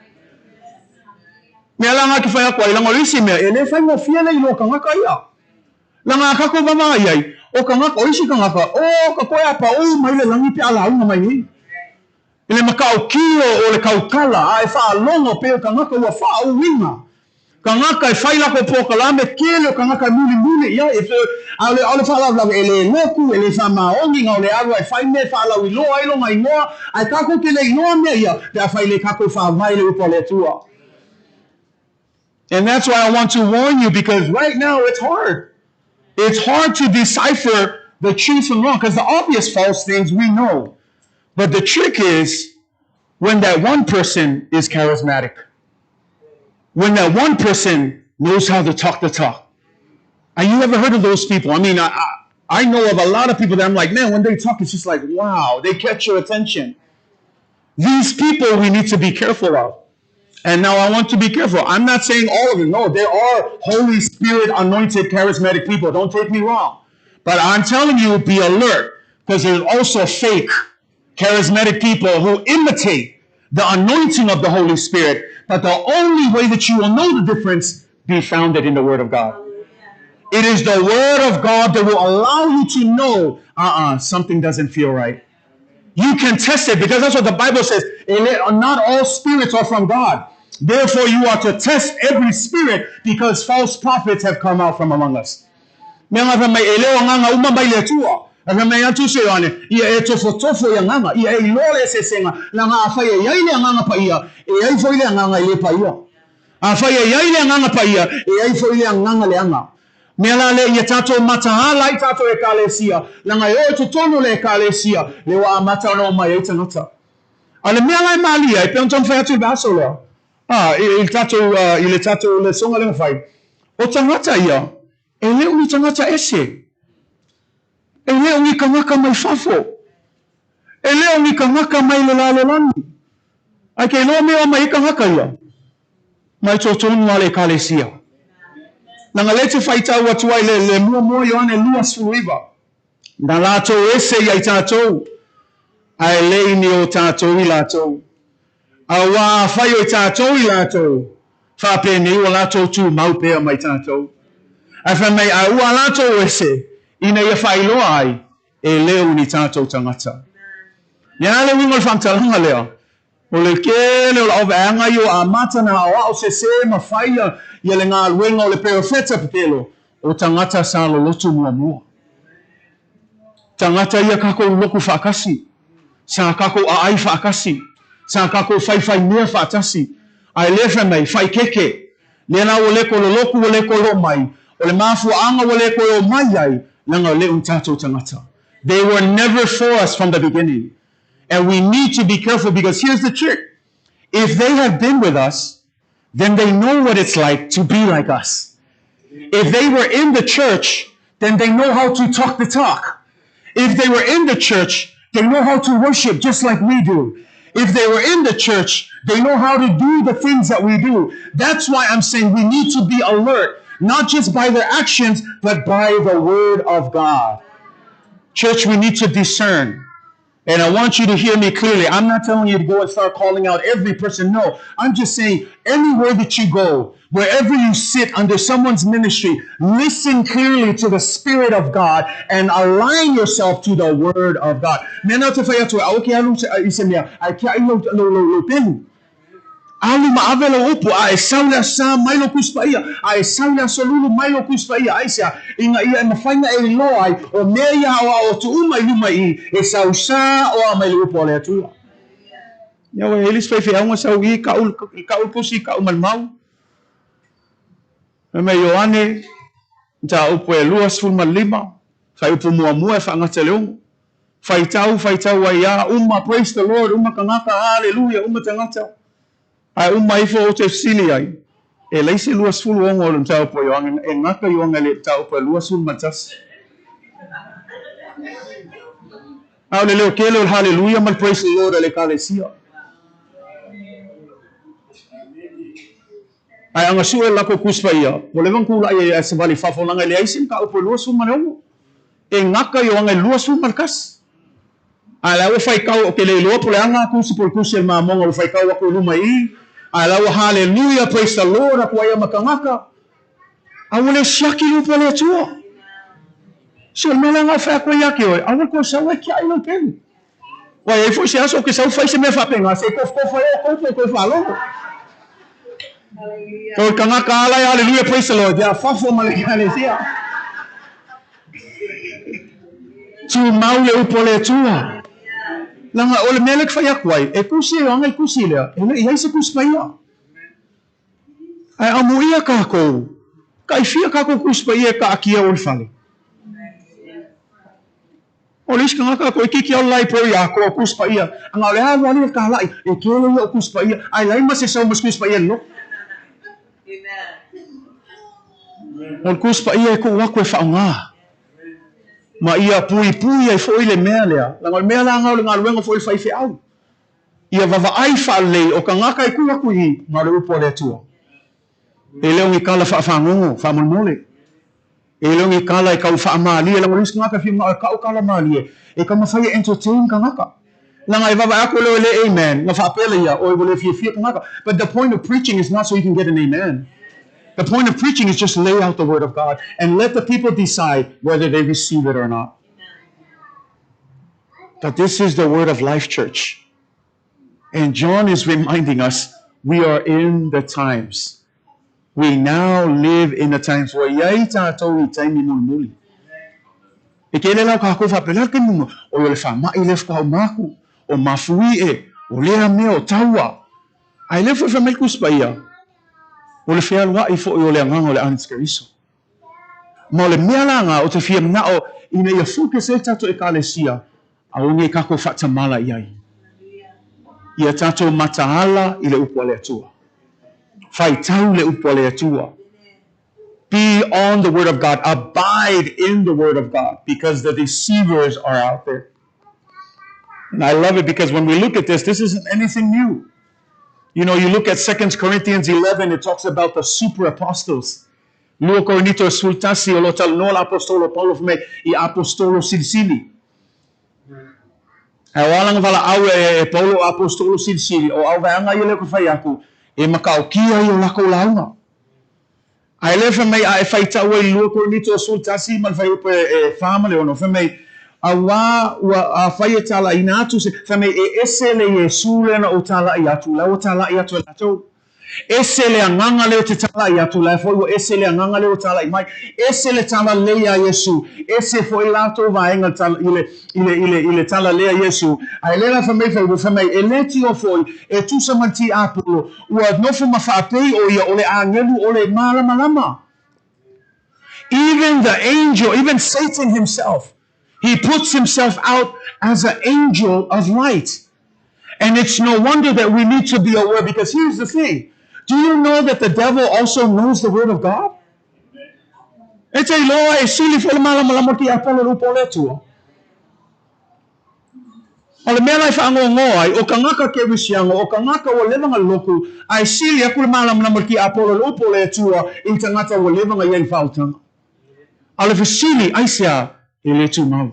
Mea la na ke fai aku ai, laga o le isi mea, e le faigofie le iloa tagata ia. Laga a kakou vaavaai ai, o tagata, o isi tagata, o ka toe apaou mai le lagi pe a lauga mai nei. I le mataukī o le tautala, a e faalogo pei o tagata ua faauiga. Tagata e fai lako polokalame, tele o tagata e mulimuli i ai, e a o le, a o le faalavelave e le lotu, e le faamaoni, na o le alu a e fai mea e faalauiloa ai lona igoa, ae tatou te le iloa mea ia, pe afai le tatou faavae i le upu a le Atua. And that's why I want to warn you because right now it's hard. It's hard to decipher the truth from wrong because the obvious false things we know. But the trick is when that one person is charismatic, when that one person knows how to talk the talk. Have you ever heard of those people? I mean, I, I, I know of a lot of people that I'm like, man, when they talk, it's just like, wow, they catch your attention. These people we need to be careful of. And now I want to be careful. I'm not saying all of them. No, there are Holy Spirit anointed charismatic people. Don't take me wrong. But I'm telling you, be alert because there's also fake charismatic people who imitate the anointing of the Holy Spirit. But the only way that you will know the difference, be founded in the Word of God. It is the Word of God that will allow you to know, uh-uh, something doesn't feel right. You can test it because that's what the Bible says. Not all spirits are from God. Therefore, you are to test every spirit because false prophets have come out from among us. Mea nga fai mai, e le o agaga uma mai le Atua. A fai mai atu se Ioane, ia e tofotofo i agaga, ia e iloa le eseesega, laga afai e iai le agaga paia, e iai foi le agaga e le paia. Afai e iai le agaga paia, e iai foi le agaga leaga. Mea la lea ia tatou mataala ai tatou Ekalesia, laga e oo i totonu o le Ekalesia, lea ua amata ona omai ai tagata. A o le mea la e malie ai, pei ona taumafai atu i le vaiaso lea, a, i, i le tatou, uh, i le tatou lesoga lea na fai, o tagata ia, e le o ni tagata ese. E le o ni tagata mai fafo. E le o ni tagata mai le lalolagi. Ae ke iloa mea o mai ai tagata ia, mai totonu a le Ekalesia. Leaga lea e te faitau atu ai le, le muamua Ioane 29, na latou ese ia i tatou, ae le i ni o tatou i latou. Auā afai o i tatou i latou, faapenei ua latou tumau pea mai tatou. Ae fai mai, A ua latou ese, ina ia faailoa ai, e le o ni tatou tagata. Le a le uiga o le faamatalaga lea? O le tele o le auvaeaga ia ua amata na aoao sese ma faia ia le galuega o le perofeta Petelo, o tagata sa lolotu muamua. Tagata ia kakou loku faatasi, sa kakou aai faatasi, sa kakou faifai mea faatasi, ae le fai mai, faikeke, lea la ua le toe lolotu ua le toe oo mai, o le mafuaaga ua le toe oo mai ai, leaga le o ni tatou tagata. They were never for us from the beginning. And we need to be careful because here's the trick. If they have been with us, then they know what it's like to be like us. If they were in the church, then they know how to talk the talk. If they were in the church, they know how to worship just like we do. If they were in the church, they know how to do the things that we do. That's why I'm saying we need to be alert, not just by their actions, but by the word of God. Church, we need to discern. And I want you to hear me clearly. I'm not telling you to go and start calling out every person. No, I'm just saying anywhere that you go, wherever you sit under someone's ministry, listen clearly to the Spirit of God and align yourself to the Word of God. Mea na te whai atu, au ke alu i se mea, ai kia i lau, lau, lau, lau pehu. Alu ma ave lou upu, a e sau le asa mai lou Tusi Paia, a e sau le aso lulu mai lou Tusi Paia, aisea, ina ia e mafai na e iloa ai, o mea ia aoao atu uma i luma i i, e sau sa o a mai le upu a le Atua. Ia ua i le isi faifeauga sau i ka'u, ka'u le tusi, ka'u ma le mau. Fai mai Ioane, mataupu e 25, faaiupu muamua e faagata i le 6. Faitau, faitau ai a, uma, praise the Lord, uma tagata, hallelujah, uma tagata. Ae uma ifo ou te fesili ai, e leai se 26 o le mataupu a Ioane, e gata Ioane i le mataupu e 21. A o le leo tele o le hallelujah ma le praise the Lord a le Ekalesia. Ae a gasua e le latou Tusi Paia, ua leva ona tulai ai ae savali i fafo leaga e leai se mataupu e 26. E gata Ioane i le 21. Ae la ua faitau, ou te le iloa po o le a lena tusi po o le tusi a le mamoga ua faitau atu i luma i i, ae la ua haleluia, praise the Lord atu ai ia ma tagata. A ua le siaki le upu a le Atua. So o le mea la lena e fai atu ai ia te oe, aua le toe sau e tiai lau pelu. Ua i ai foi se aso ou te sau fai se mea faapena, se i tofotofo ai outou po o toe faalogo. O le tagata ala e haleluia, praise the Lord, ia fafo ma le ekalesia. Tumau le upu a le Atua. Leaga o le mea lea e fai atu ai, e tusi e Ioane i le tusi lea, e le i ai se Tusi Paia. Ae amuia kākou, taifia kākou Tusi Paia e taatia o le fale. O le isi tagata toeitiiti ao le library atoa o Tusi Paia, ana o le a alu alu le tāla'i, e tele ia o Tusi Paia, ae leai ma se sau ma se Tusi Paia i le loto. O le Tusi Paia e tuu atu e faaaoga ma ia puipui ai foi le mea lea, leaga o le mea la lena o le galuega foi a le faifeau, ia vavaai faalelei o tagata e tuu atu i i, na o le upu a le Atua. E le o ni tala faafagogo, faamolemole. E le o ni tala e tau faamalie, leaga o le isi tagata e fia manao e tau tala malie, e taumafai e entertain tagata. Leaga e vaavaai atu lea e le amen, na faapea lea ia, oi ua le fiafia tagata. But the point of preaching is not so you can get an amen. The point of preaching is just lay out the word of God and let the people decide whether they receive it or not. But this is the word of life, church. And John is reminding us we are in the times. We now live in the times ua i ai tātou i taimi mulimuli. E kele la o kākou faapea, le a le taimi mulimuli? Oi o le faamaʻi lea faatoa uma atu, o mafuie, o lea mea, o taua. Ae lea foi fai mai le Tusi Paia, o le fealuaʻi foi o le Agaga o le Antikeriso. Ma o le mea la lena ou te fia manao ina ia focus ai le tatou Ekalesia, aua nei tatou faatamala i ai. Ia tatou mataala i le upu a le Atua. Faitau le upu a le Atua. Be on the word of God. Abide in the word of God because the deceivers are out there. And I love it because when we look at this, this isn't anything new. You know, you look at 2 Corinthians 11, it talks about the super apostles. Lua Korinito e 11, o lo o talanoa le Aposetolo Paulo fai mai i Aposetolo silisili. Ae o a lana valaau e Paulo o Aposetolo silisili, o au vaeaga ia lea ou te fai atu, e mataokia ia o latou lauga. Ae lea fai mai, a e faitau ai i le 2 Korinito 11 ma le fuaiupu e 4 ma le 6, fai mai, Auā ua afai e talaiina atu se, fai mai, e ese le Iesū lea na ou tala'i atu, la ua tala'i atu e latou. Ese le agaga lea ou te tala'i atu, la foi ua ese le agaga lea ua tala'i mai. Ese le talalelei iā Iesū, ese foi latou vaega i le, i le, i le, i le talalea Iesū. Ae lea la fai mai fuaiupu, fai mai, e le tio foi, e tusa ma le tiapolo, Ua nofo ma faapei ʻo ia o le āgelu o le mālamalama. Even the angel, even Satan himself, he puts himself out as an angel of light. And it's no wonder that we need to be aware because here's the thing. Do you know that the devil also knows the word of God? E te iloa e sili foi le mālamalama o le tiapolo i le upu o le Atua. O le mea la e faagoagoa ai, o kagaka kerisiano, o kagaka ua leva na lotu, ae sili aku le malamalama o le tiapolo i le upu o le Atua i tagata ua leva na i ai i faaotaga. A o le fesili, aisea e le tumau?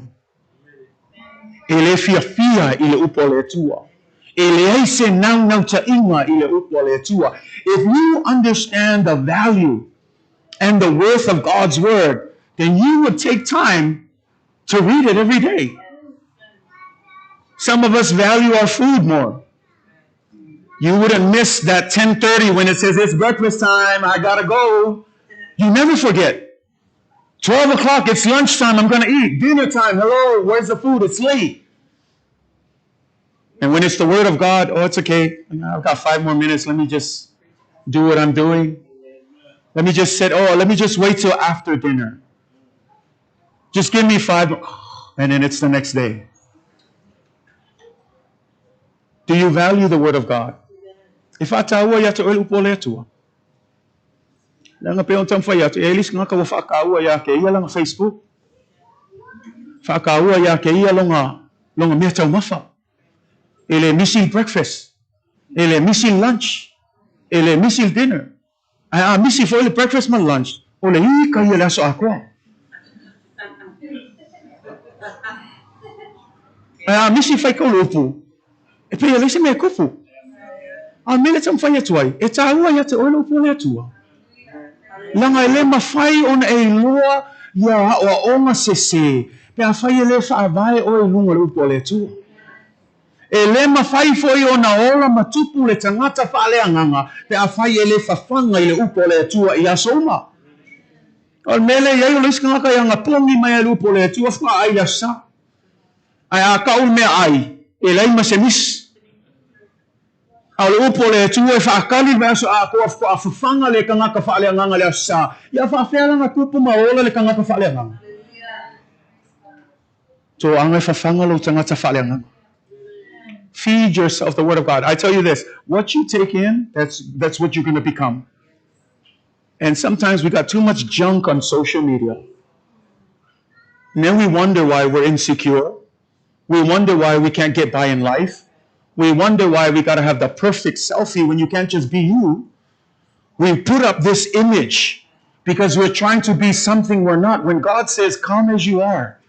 E le fiafia i le upu a le Atua. E leai se naunautaiga i le upu a le Atua. If you understand the value and the worth of God's word, then you would take time to read it every day. Some of us value our food more. You wouldn't miss that 10:30 when it says it's breakfast time, I gotta go. You never forget. 12 o'clock, it's lunchtime, I'm gonna eat. Dinner time, hello, where's the food? It's late. And when it's the word of God, oh, it's okay. I've got five more minutes. Let me just do what I'm doing. Let me just sit. Oh, let me just wait till after dinner. Just give me five. And then it's the next day. Do you value the word of God? E faataua ia te oe le upu o le Atua. Leaga pei ona taumafai atu, e i ai le isi tagata ua faataua ia te ia lana Facebook. Faataua ia te ia lona, lona mea taumafa. E le misi le breakfast. E le misi le lunch. E le misi le dinner. Ae a misi foi le breakfast ma le lunch, o le ika ia le aso atoa. Ae a misi faitau le upu, e pei e leai se mea e tupu. A o le mea lea e taumafai atu ai, e taua ia te oe le upu o le Atua. Leaga e le mafai ona e iloa ia aoaoga sese pe afai e le faavae oe i luga o le upu a le Atua. E le mafai foi ona ola ma tupu le tagata faaleagaga pe afai e le fafaga i le upu a le Atua i aso uma. O le mea lea e i ai o le isi tagata e agapogi mai ai le upu a le Atua faatoa ai le Aso Sa. Ae a kau le meaai, e leai ma se misi. A o le upu a le Atua e faakali le vaiaso atoa faatoa fafaga le tagata faaleagaga i le Aso Sa, ia faafefea lana tupu ma ola le tagata faaleagaga? Toaga e fafaga lou tagata faaleagaga. Feed yourself the word of God. I tell you this, what you take in, that's, that's what you're going to become. And sometimes we got too much junk on social media. And then we wonder why we're insecure. We wonder why we can't get by in life. We wonder why we got to have the perfect selfie when you can't just be you. We put up this image because we're trying to be something we're not. When God says, Come as you are.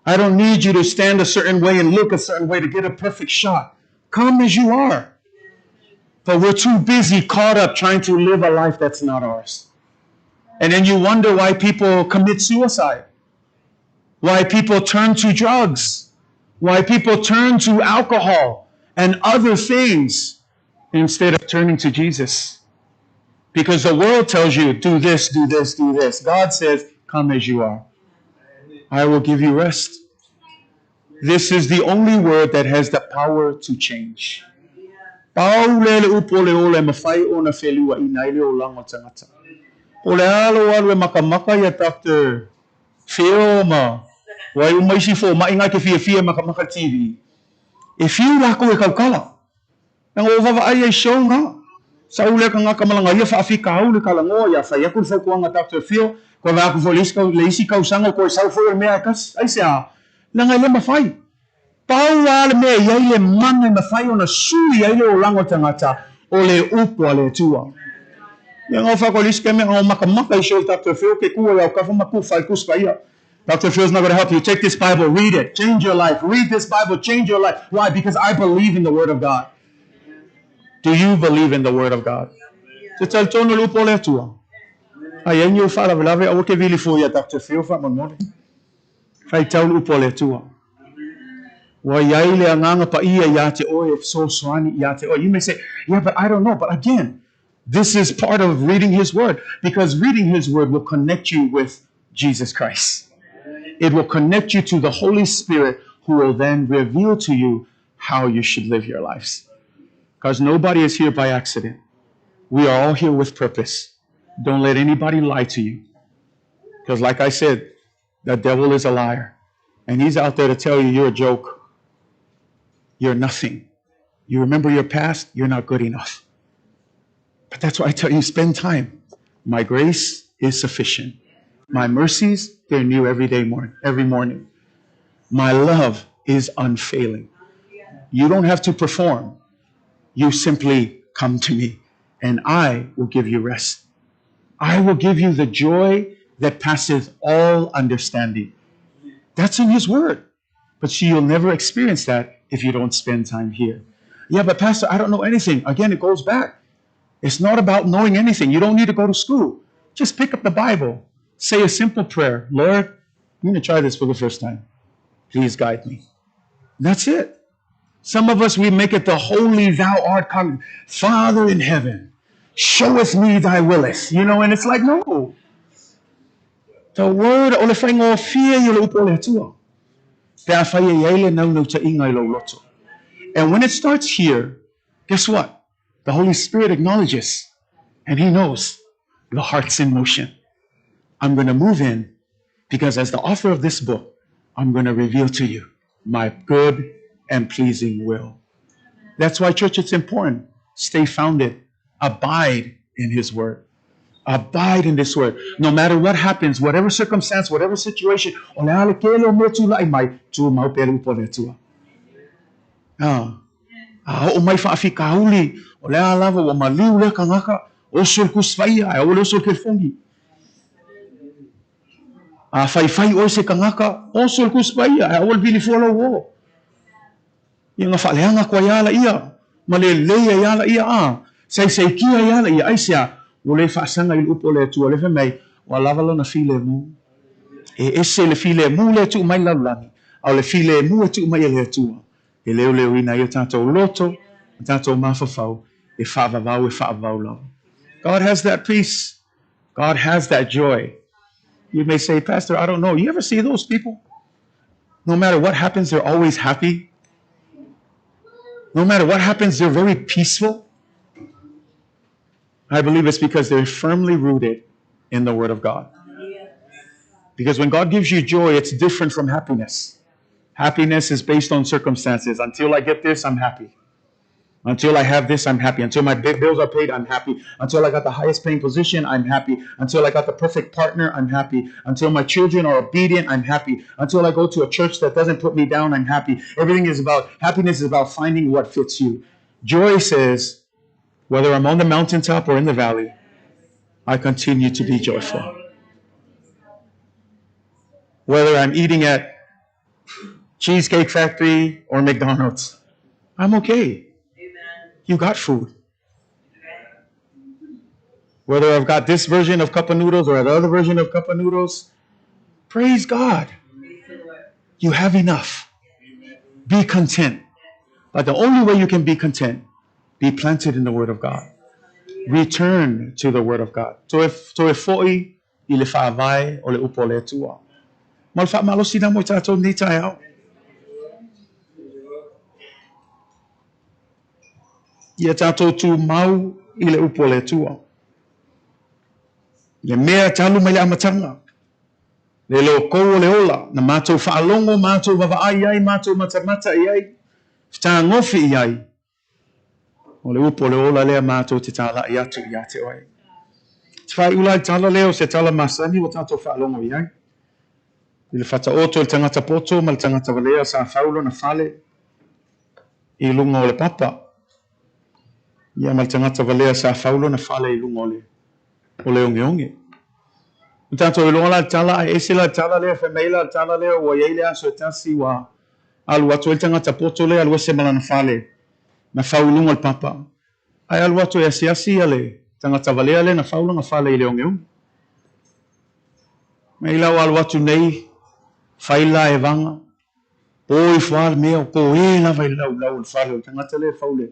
I don't need you to stand a certain way and look a certain way to get a perfect shot. Come as you are. But we're too busy caught up trying to live a life that's not ours. And then you wonder why people commit suicide, why people turn to drugs, why people turn to alcohol and other things instead of turning to Jesus. Because the world tells you, do this, do this, do this. God says, come as you are. I will give you rest. This is the only word that has the power to change. Pau lea le upu o le ola e mafai ona feliuaina ai le olaga o tagata. Po o le a lou alu e makamaka ia Doctor Phil ma wai uma isi fomai nga e te fiafia e makamaka i le TV, e fiu lakou e tautala. Leaga ua ou vaavaai ai show nga. Sau lea tagata ma lana ia faafitauli talanoa ia fai atu le fautuaga Doctor Phil, koe vaai atu foi le isi le isi tausaga toe sau foi o le mea e tasi. Aisea? Leaga e le mafai. Pau lava le mea e i ai le mana e mafai ona sui ai le olaga o le tagata, o le upu a le Atua. Leaga o faatoa le isi taimi o makamaka i show Doctor Phil ke kua i autafa ma tufa i le Tusi Paia. Doctor Phil's not gonna help you. Take this Bible, read it, change your life. Read this Bible, change your life. Why? Because I believe in the Word of God. Do you believe in the Word of God? Te talitonu i le upu a le Atua. A i ai ni ou faalavelave, aua ke vili fua ia Doctor Phil faamolemole. Faitau le upu a le Atua. Ua i ai le Agaga Paia iā te oe e fesoasoani iā te oe. You may say, yeah, but I don't know. But again, this is part of reading His Word, because reading His Word will connect you with Jesus Christ. It will connect you to the Holy Spirit, who will then reveal to you how you should live your lives. Because nobody is here by accident. We are all here with purpose. Don't let anybody lie to you. Because like I said, the devil is a liar. And he's out there to tell you you're a joke. You're nothing. You remember your past, you're not good enough. But that's why I tell you, spend time. My grace is sufficient. My mercies, they're new every day morning, every morning. My love is unfailing. You don't have to perform. You simply come to me, and I will give you rest. I will give you the joy that passeth all understanding. That's in His Word. But see, you'll never experience that if you don't spend time here. Yeah, but Pastor, I don't know anything. Again, it goes back. It's not about knowing anything. You don't need to go to school. Just pick up the Bible. Say a simple prayer. Lord, I'm going to try this for the first time. Please guide me. That's it. Some of us, we make it the holy thou art come. Father in heaven, showeth me thy willeth. You know, and it's like, no. The word, o le whaingofie i le upu o le Atua. Pe a whai e ai le naunau-tainga i lou loto. And when it starts here, guess what? The Holy Spirit acknowledges, and He knows the heart's in motion. I'm going to move in because as the author of this book, I'm going to reveal to you my good and pleasing will. That's why, church, it's important. Stay founded. Abide in His word. Abide in this word. No matter what happens, whatever circumstance, whatever situation, o le a le kele o mea tula'i mai, tumau pea le upu a le Atua. Ah, a oo mai faafitauli, o le a lava ua maliu lea tagata, oso i le Tusi Paia, ae aua le oso i le kelefogi. A faifai oe i se tagata, oso i le Tusi Paia, ae aua le vili fua lou uo. Ia na faaleaga atu ai lava laia, ma lelei ai lava laia, a saisaikia ai lava laia, aisea, ua le faasaga i le upu a le Atua, lea fai mai, ua lava lona filemu. E ese le filemu lea e tuu mai i le lalolagi, a o le filemu e tuu mai e le Atua, e leoleoina ai o tatou loto ma tatou mafaufau e faavavau e faavavau lava. God has that peace. God has that joy. You may say, Pastor, I don't know. You ever see those people? No matter what happens, they're always happy. No matter what happens, they're very peaceful. I believe it's because they're firmly rooted in the Word of God. Because when God gives you joy, it's different from happiness. Happiness is based on circumstances. Until I get this, I'm happy. Until I have this, I'm happy. Until my big bills are paid, I'm happy. Until I got the highest paying position, I'm happy. Until I got the perfect partner, I'm happy. Until my children are obedient, I'm happy. Until I go to a church that doesn't put me down, I'm happy. Everything is about, happiness is about finding what fits you. Joy says, whether I'm on the mountaintop or in the valley, I continue to be joyful. Whether I'm eating at Cheesecake Factory or McDonald's, I'm okay. You got food. Whether I've got this version of cup of noodles or the other version of cup of noodles, praise God. You have enough. Be content. But the only way you can be content, be planted in the Word of God. Return to the Word of God. Toe, toe fo'i i le faavae o le upu o le Atua. Ma le faamalosi lea mo i tatou i lenei taeao. Ia tatou tumau i le upu a le Atua. Le mea talu mai le amataga, le lōkou o le ola, na matou faalogo, matou vavaai ai, matou matamata i ai, fetagofi i ai, o le upu o le ola lea matou te tāla'i atu ia te oe. Te faaiula i tala lea o se tala masani ua tatou faalogo i ai. I le fataoto i le tagata poto ma le tagata valea sa fau lona fale i luga o le papa. Ia ma le tagata valea sa fau lona fale i luga o le, o le ogeoge. Ua tatou iloa la le tala, ae ese la le tala lea, fai mai la le tala lea ua i ai le aso e tasi ua alu atu ai le tagata poto lea alu ese ma lana fale na fau i luga o le papa. Ae alu atu e asiasi ia le Tagata valea lea na fau lona fale i le ogeoge. Mai la ua alu atu nei, fai la evaga, po ifo lava le mea, o toē lava i le laulau o le fale o le tagata lea e fau le,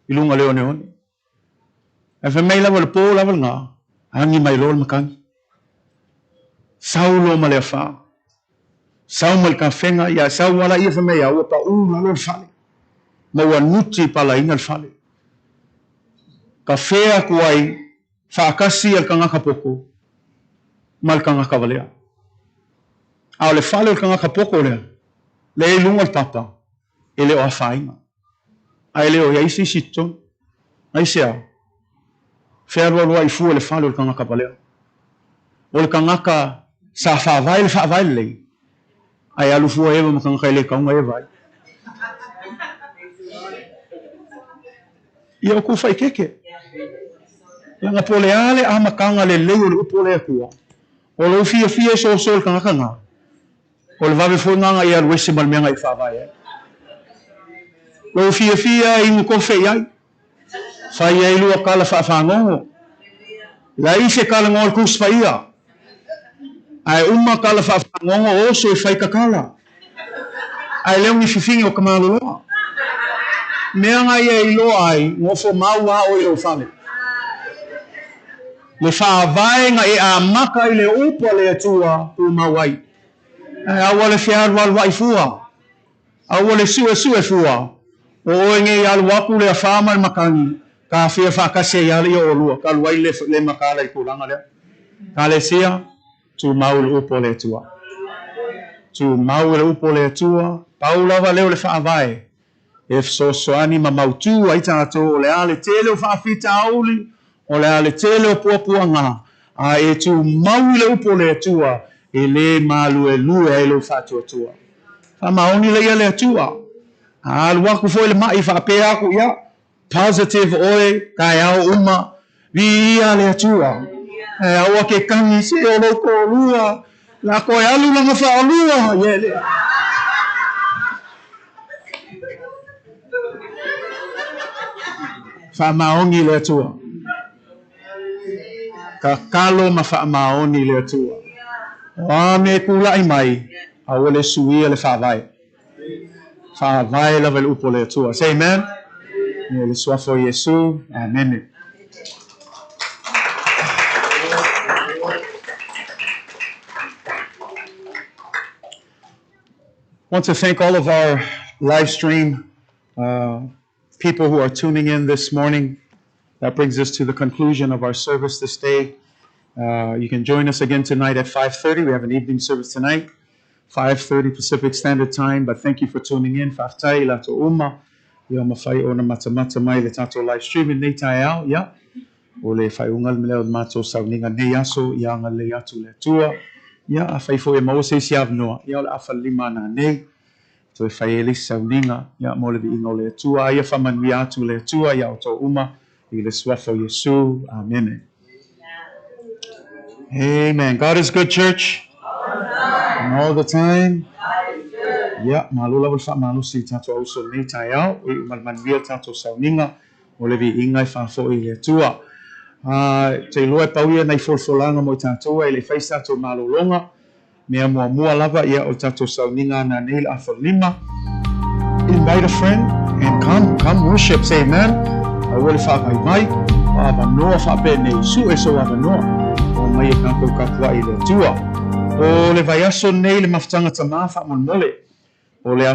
i luga o le oneone. Ae fai mai lava o le po lava lena, agi mai loa le matagi. Sau loa ma le afā. Sau ma le tafega, ia sau lava laia fai mai a ua paū lalo le fale, ma ua nuti palaina le fale. Kafe atu ai faatasi a le tagata poto ma le tagata valea. A o le fale o le tagata poto lea, lea i luga o le papa, e le o afaina, ae le o i ai se isi i totonu. Aisea? Fealualuai fua le fale o le tagata valea. O le tagata sa faavae le faavae lelei, ae alu fua eva ma tagata e le tau ona eva ai. Ia o kou faikeke. Leaga po o le a le amataga lelei o le upu a le Atua, o lou fiafia e soso i le tagata na, O le vave foi lena na e alu ese ma le mea na e faavae ai. Lou fiafia e inu kofe i ai. Fai ai lua tala faafagogo. Leai se talanoa a le Tusi Paia. Ae uma tala faafagogo oso e fai tatala. Ae leo ni fifine o Kamaloloa. Mea na ia e iloa ai, nofo mau a oe i lou fale. Le faavae na e amata i le upu a le Atua tumau ai. Ae aua le fealualuai fua, aua le suesue fua, o oe nei alu aku le afā ma le matagi, tafia faatasi ai alii o olua, talu ai le le mataala i tulaga lea. Kalesia, tumau i le upu a le Atua. Tumau i le upu a le Atua, pau lava lea o le faavae e fesoasoani ma mautū ai tatou o le a le tele o faafitauli, o le a le tele o puapuaga, a e tumau i le upu o le Atua, e lē maluelue ai lou faatuatua. Faamaoni laia le Atua. A alu aku foi le maʻi faapea aku, ia, Positive oe, taeao uma, viia le Atua. Ae aua ke kagi se o lou toalua, la toe alu lana faalua, ia le. Faamaoni le Atua. Tatalo ma faamaoni le Atua. O a mea e tula'i mai, aua le suia le faavae. Faavae lava i le upu a le Atua. Say amen. Ia le suafa o Iesu. Amene. Want to thank all of our live stream people who are tuning in this morning. That brings us to the conclusion of our service this day. You can join us again tonight at 5:30. We have an evening service tonight, 5:30 Pacific Standard Time. But thank you for tuning in. Faafetai i latou uma ia mafai ona matamata mai le tatou live stream i lenei taeao. Ia, o le faaiuga lea o le matou sauniga nei aso, ia agalelei atu le Atua. Ia, afai foi e maua se isi avanoa, ia o le afa lima nanei. Toe fai ai le isi sauniga, ia, mo le viiga o le Atua. A ia faamanuia atu le Atua iā outou uma i le suafa o Iesu. Amene. Amen. God is good, church. And all the time. Ia, malo lava le faamalosi i tatou auso i lenei taeao. Ua iu ma le manuia le tatou sauniga o le viiga e faafoi i le Atua. Ou te iloa e pau ia nai folafolaga mo i tatou ae le i fai se tatou malologa. Mea muamua lava ia o le tatou sauniga ananei le afa lima. Invite a friend and come, come worship, say amen. Aua le faavaivai, o avanoa faapenei, sue sou avanoa, omai e tatou tapuai i le Atua. O le vaiaso nei le mafutaga tama faamolemole. O le.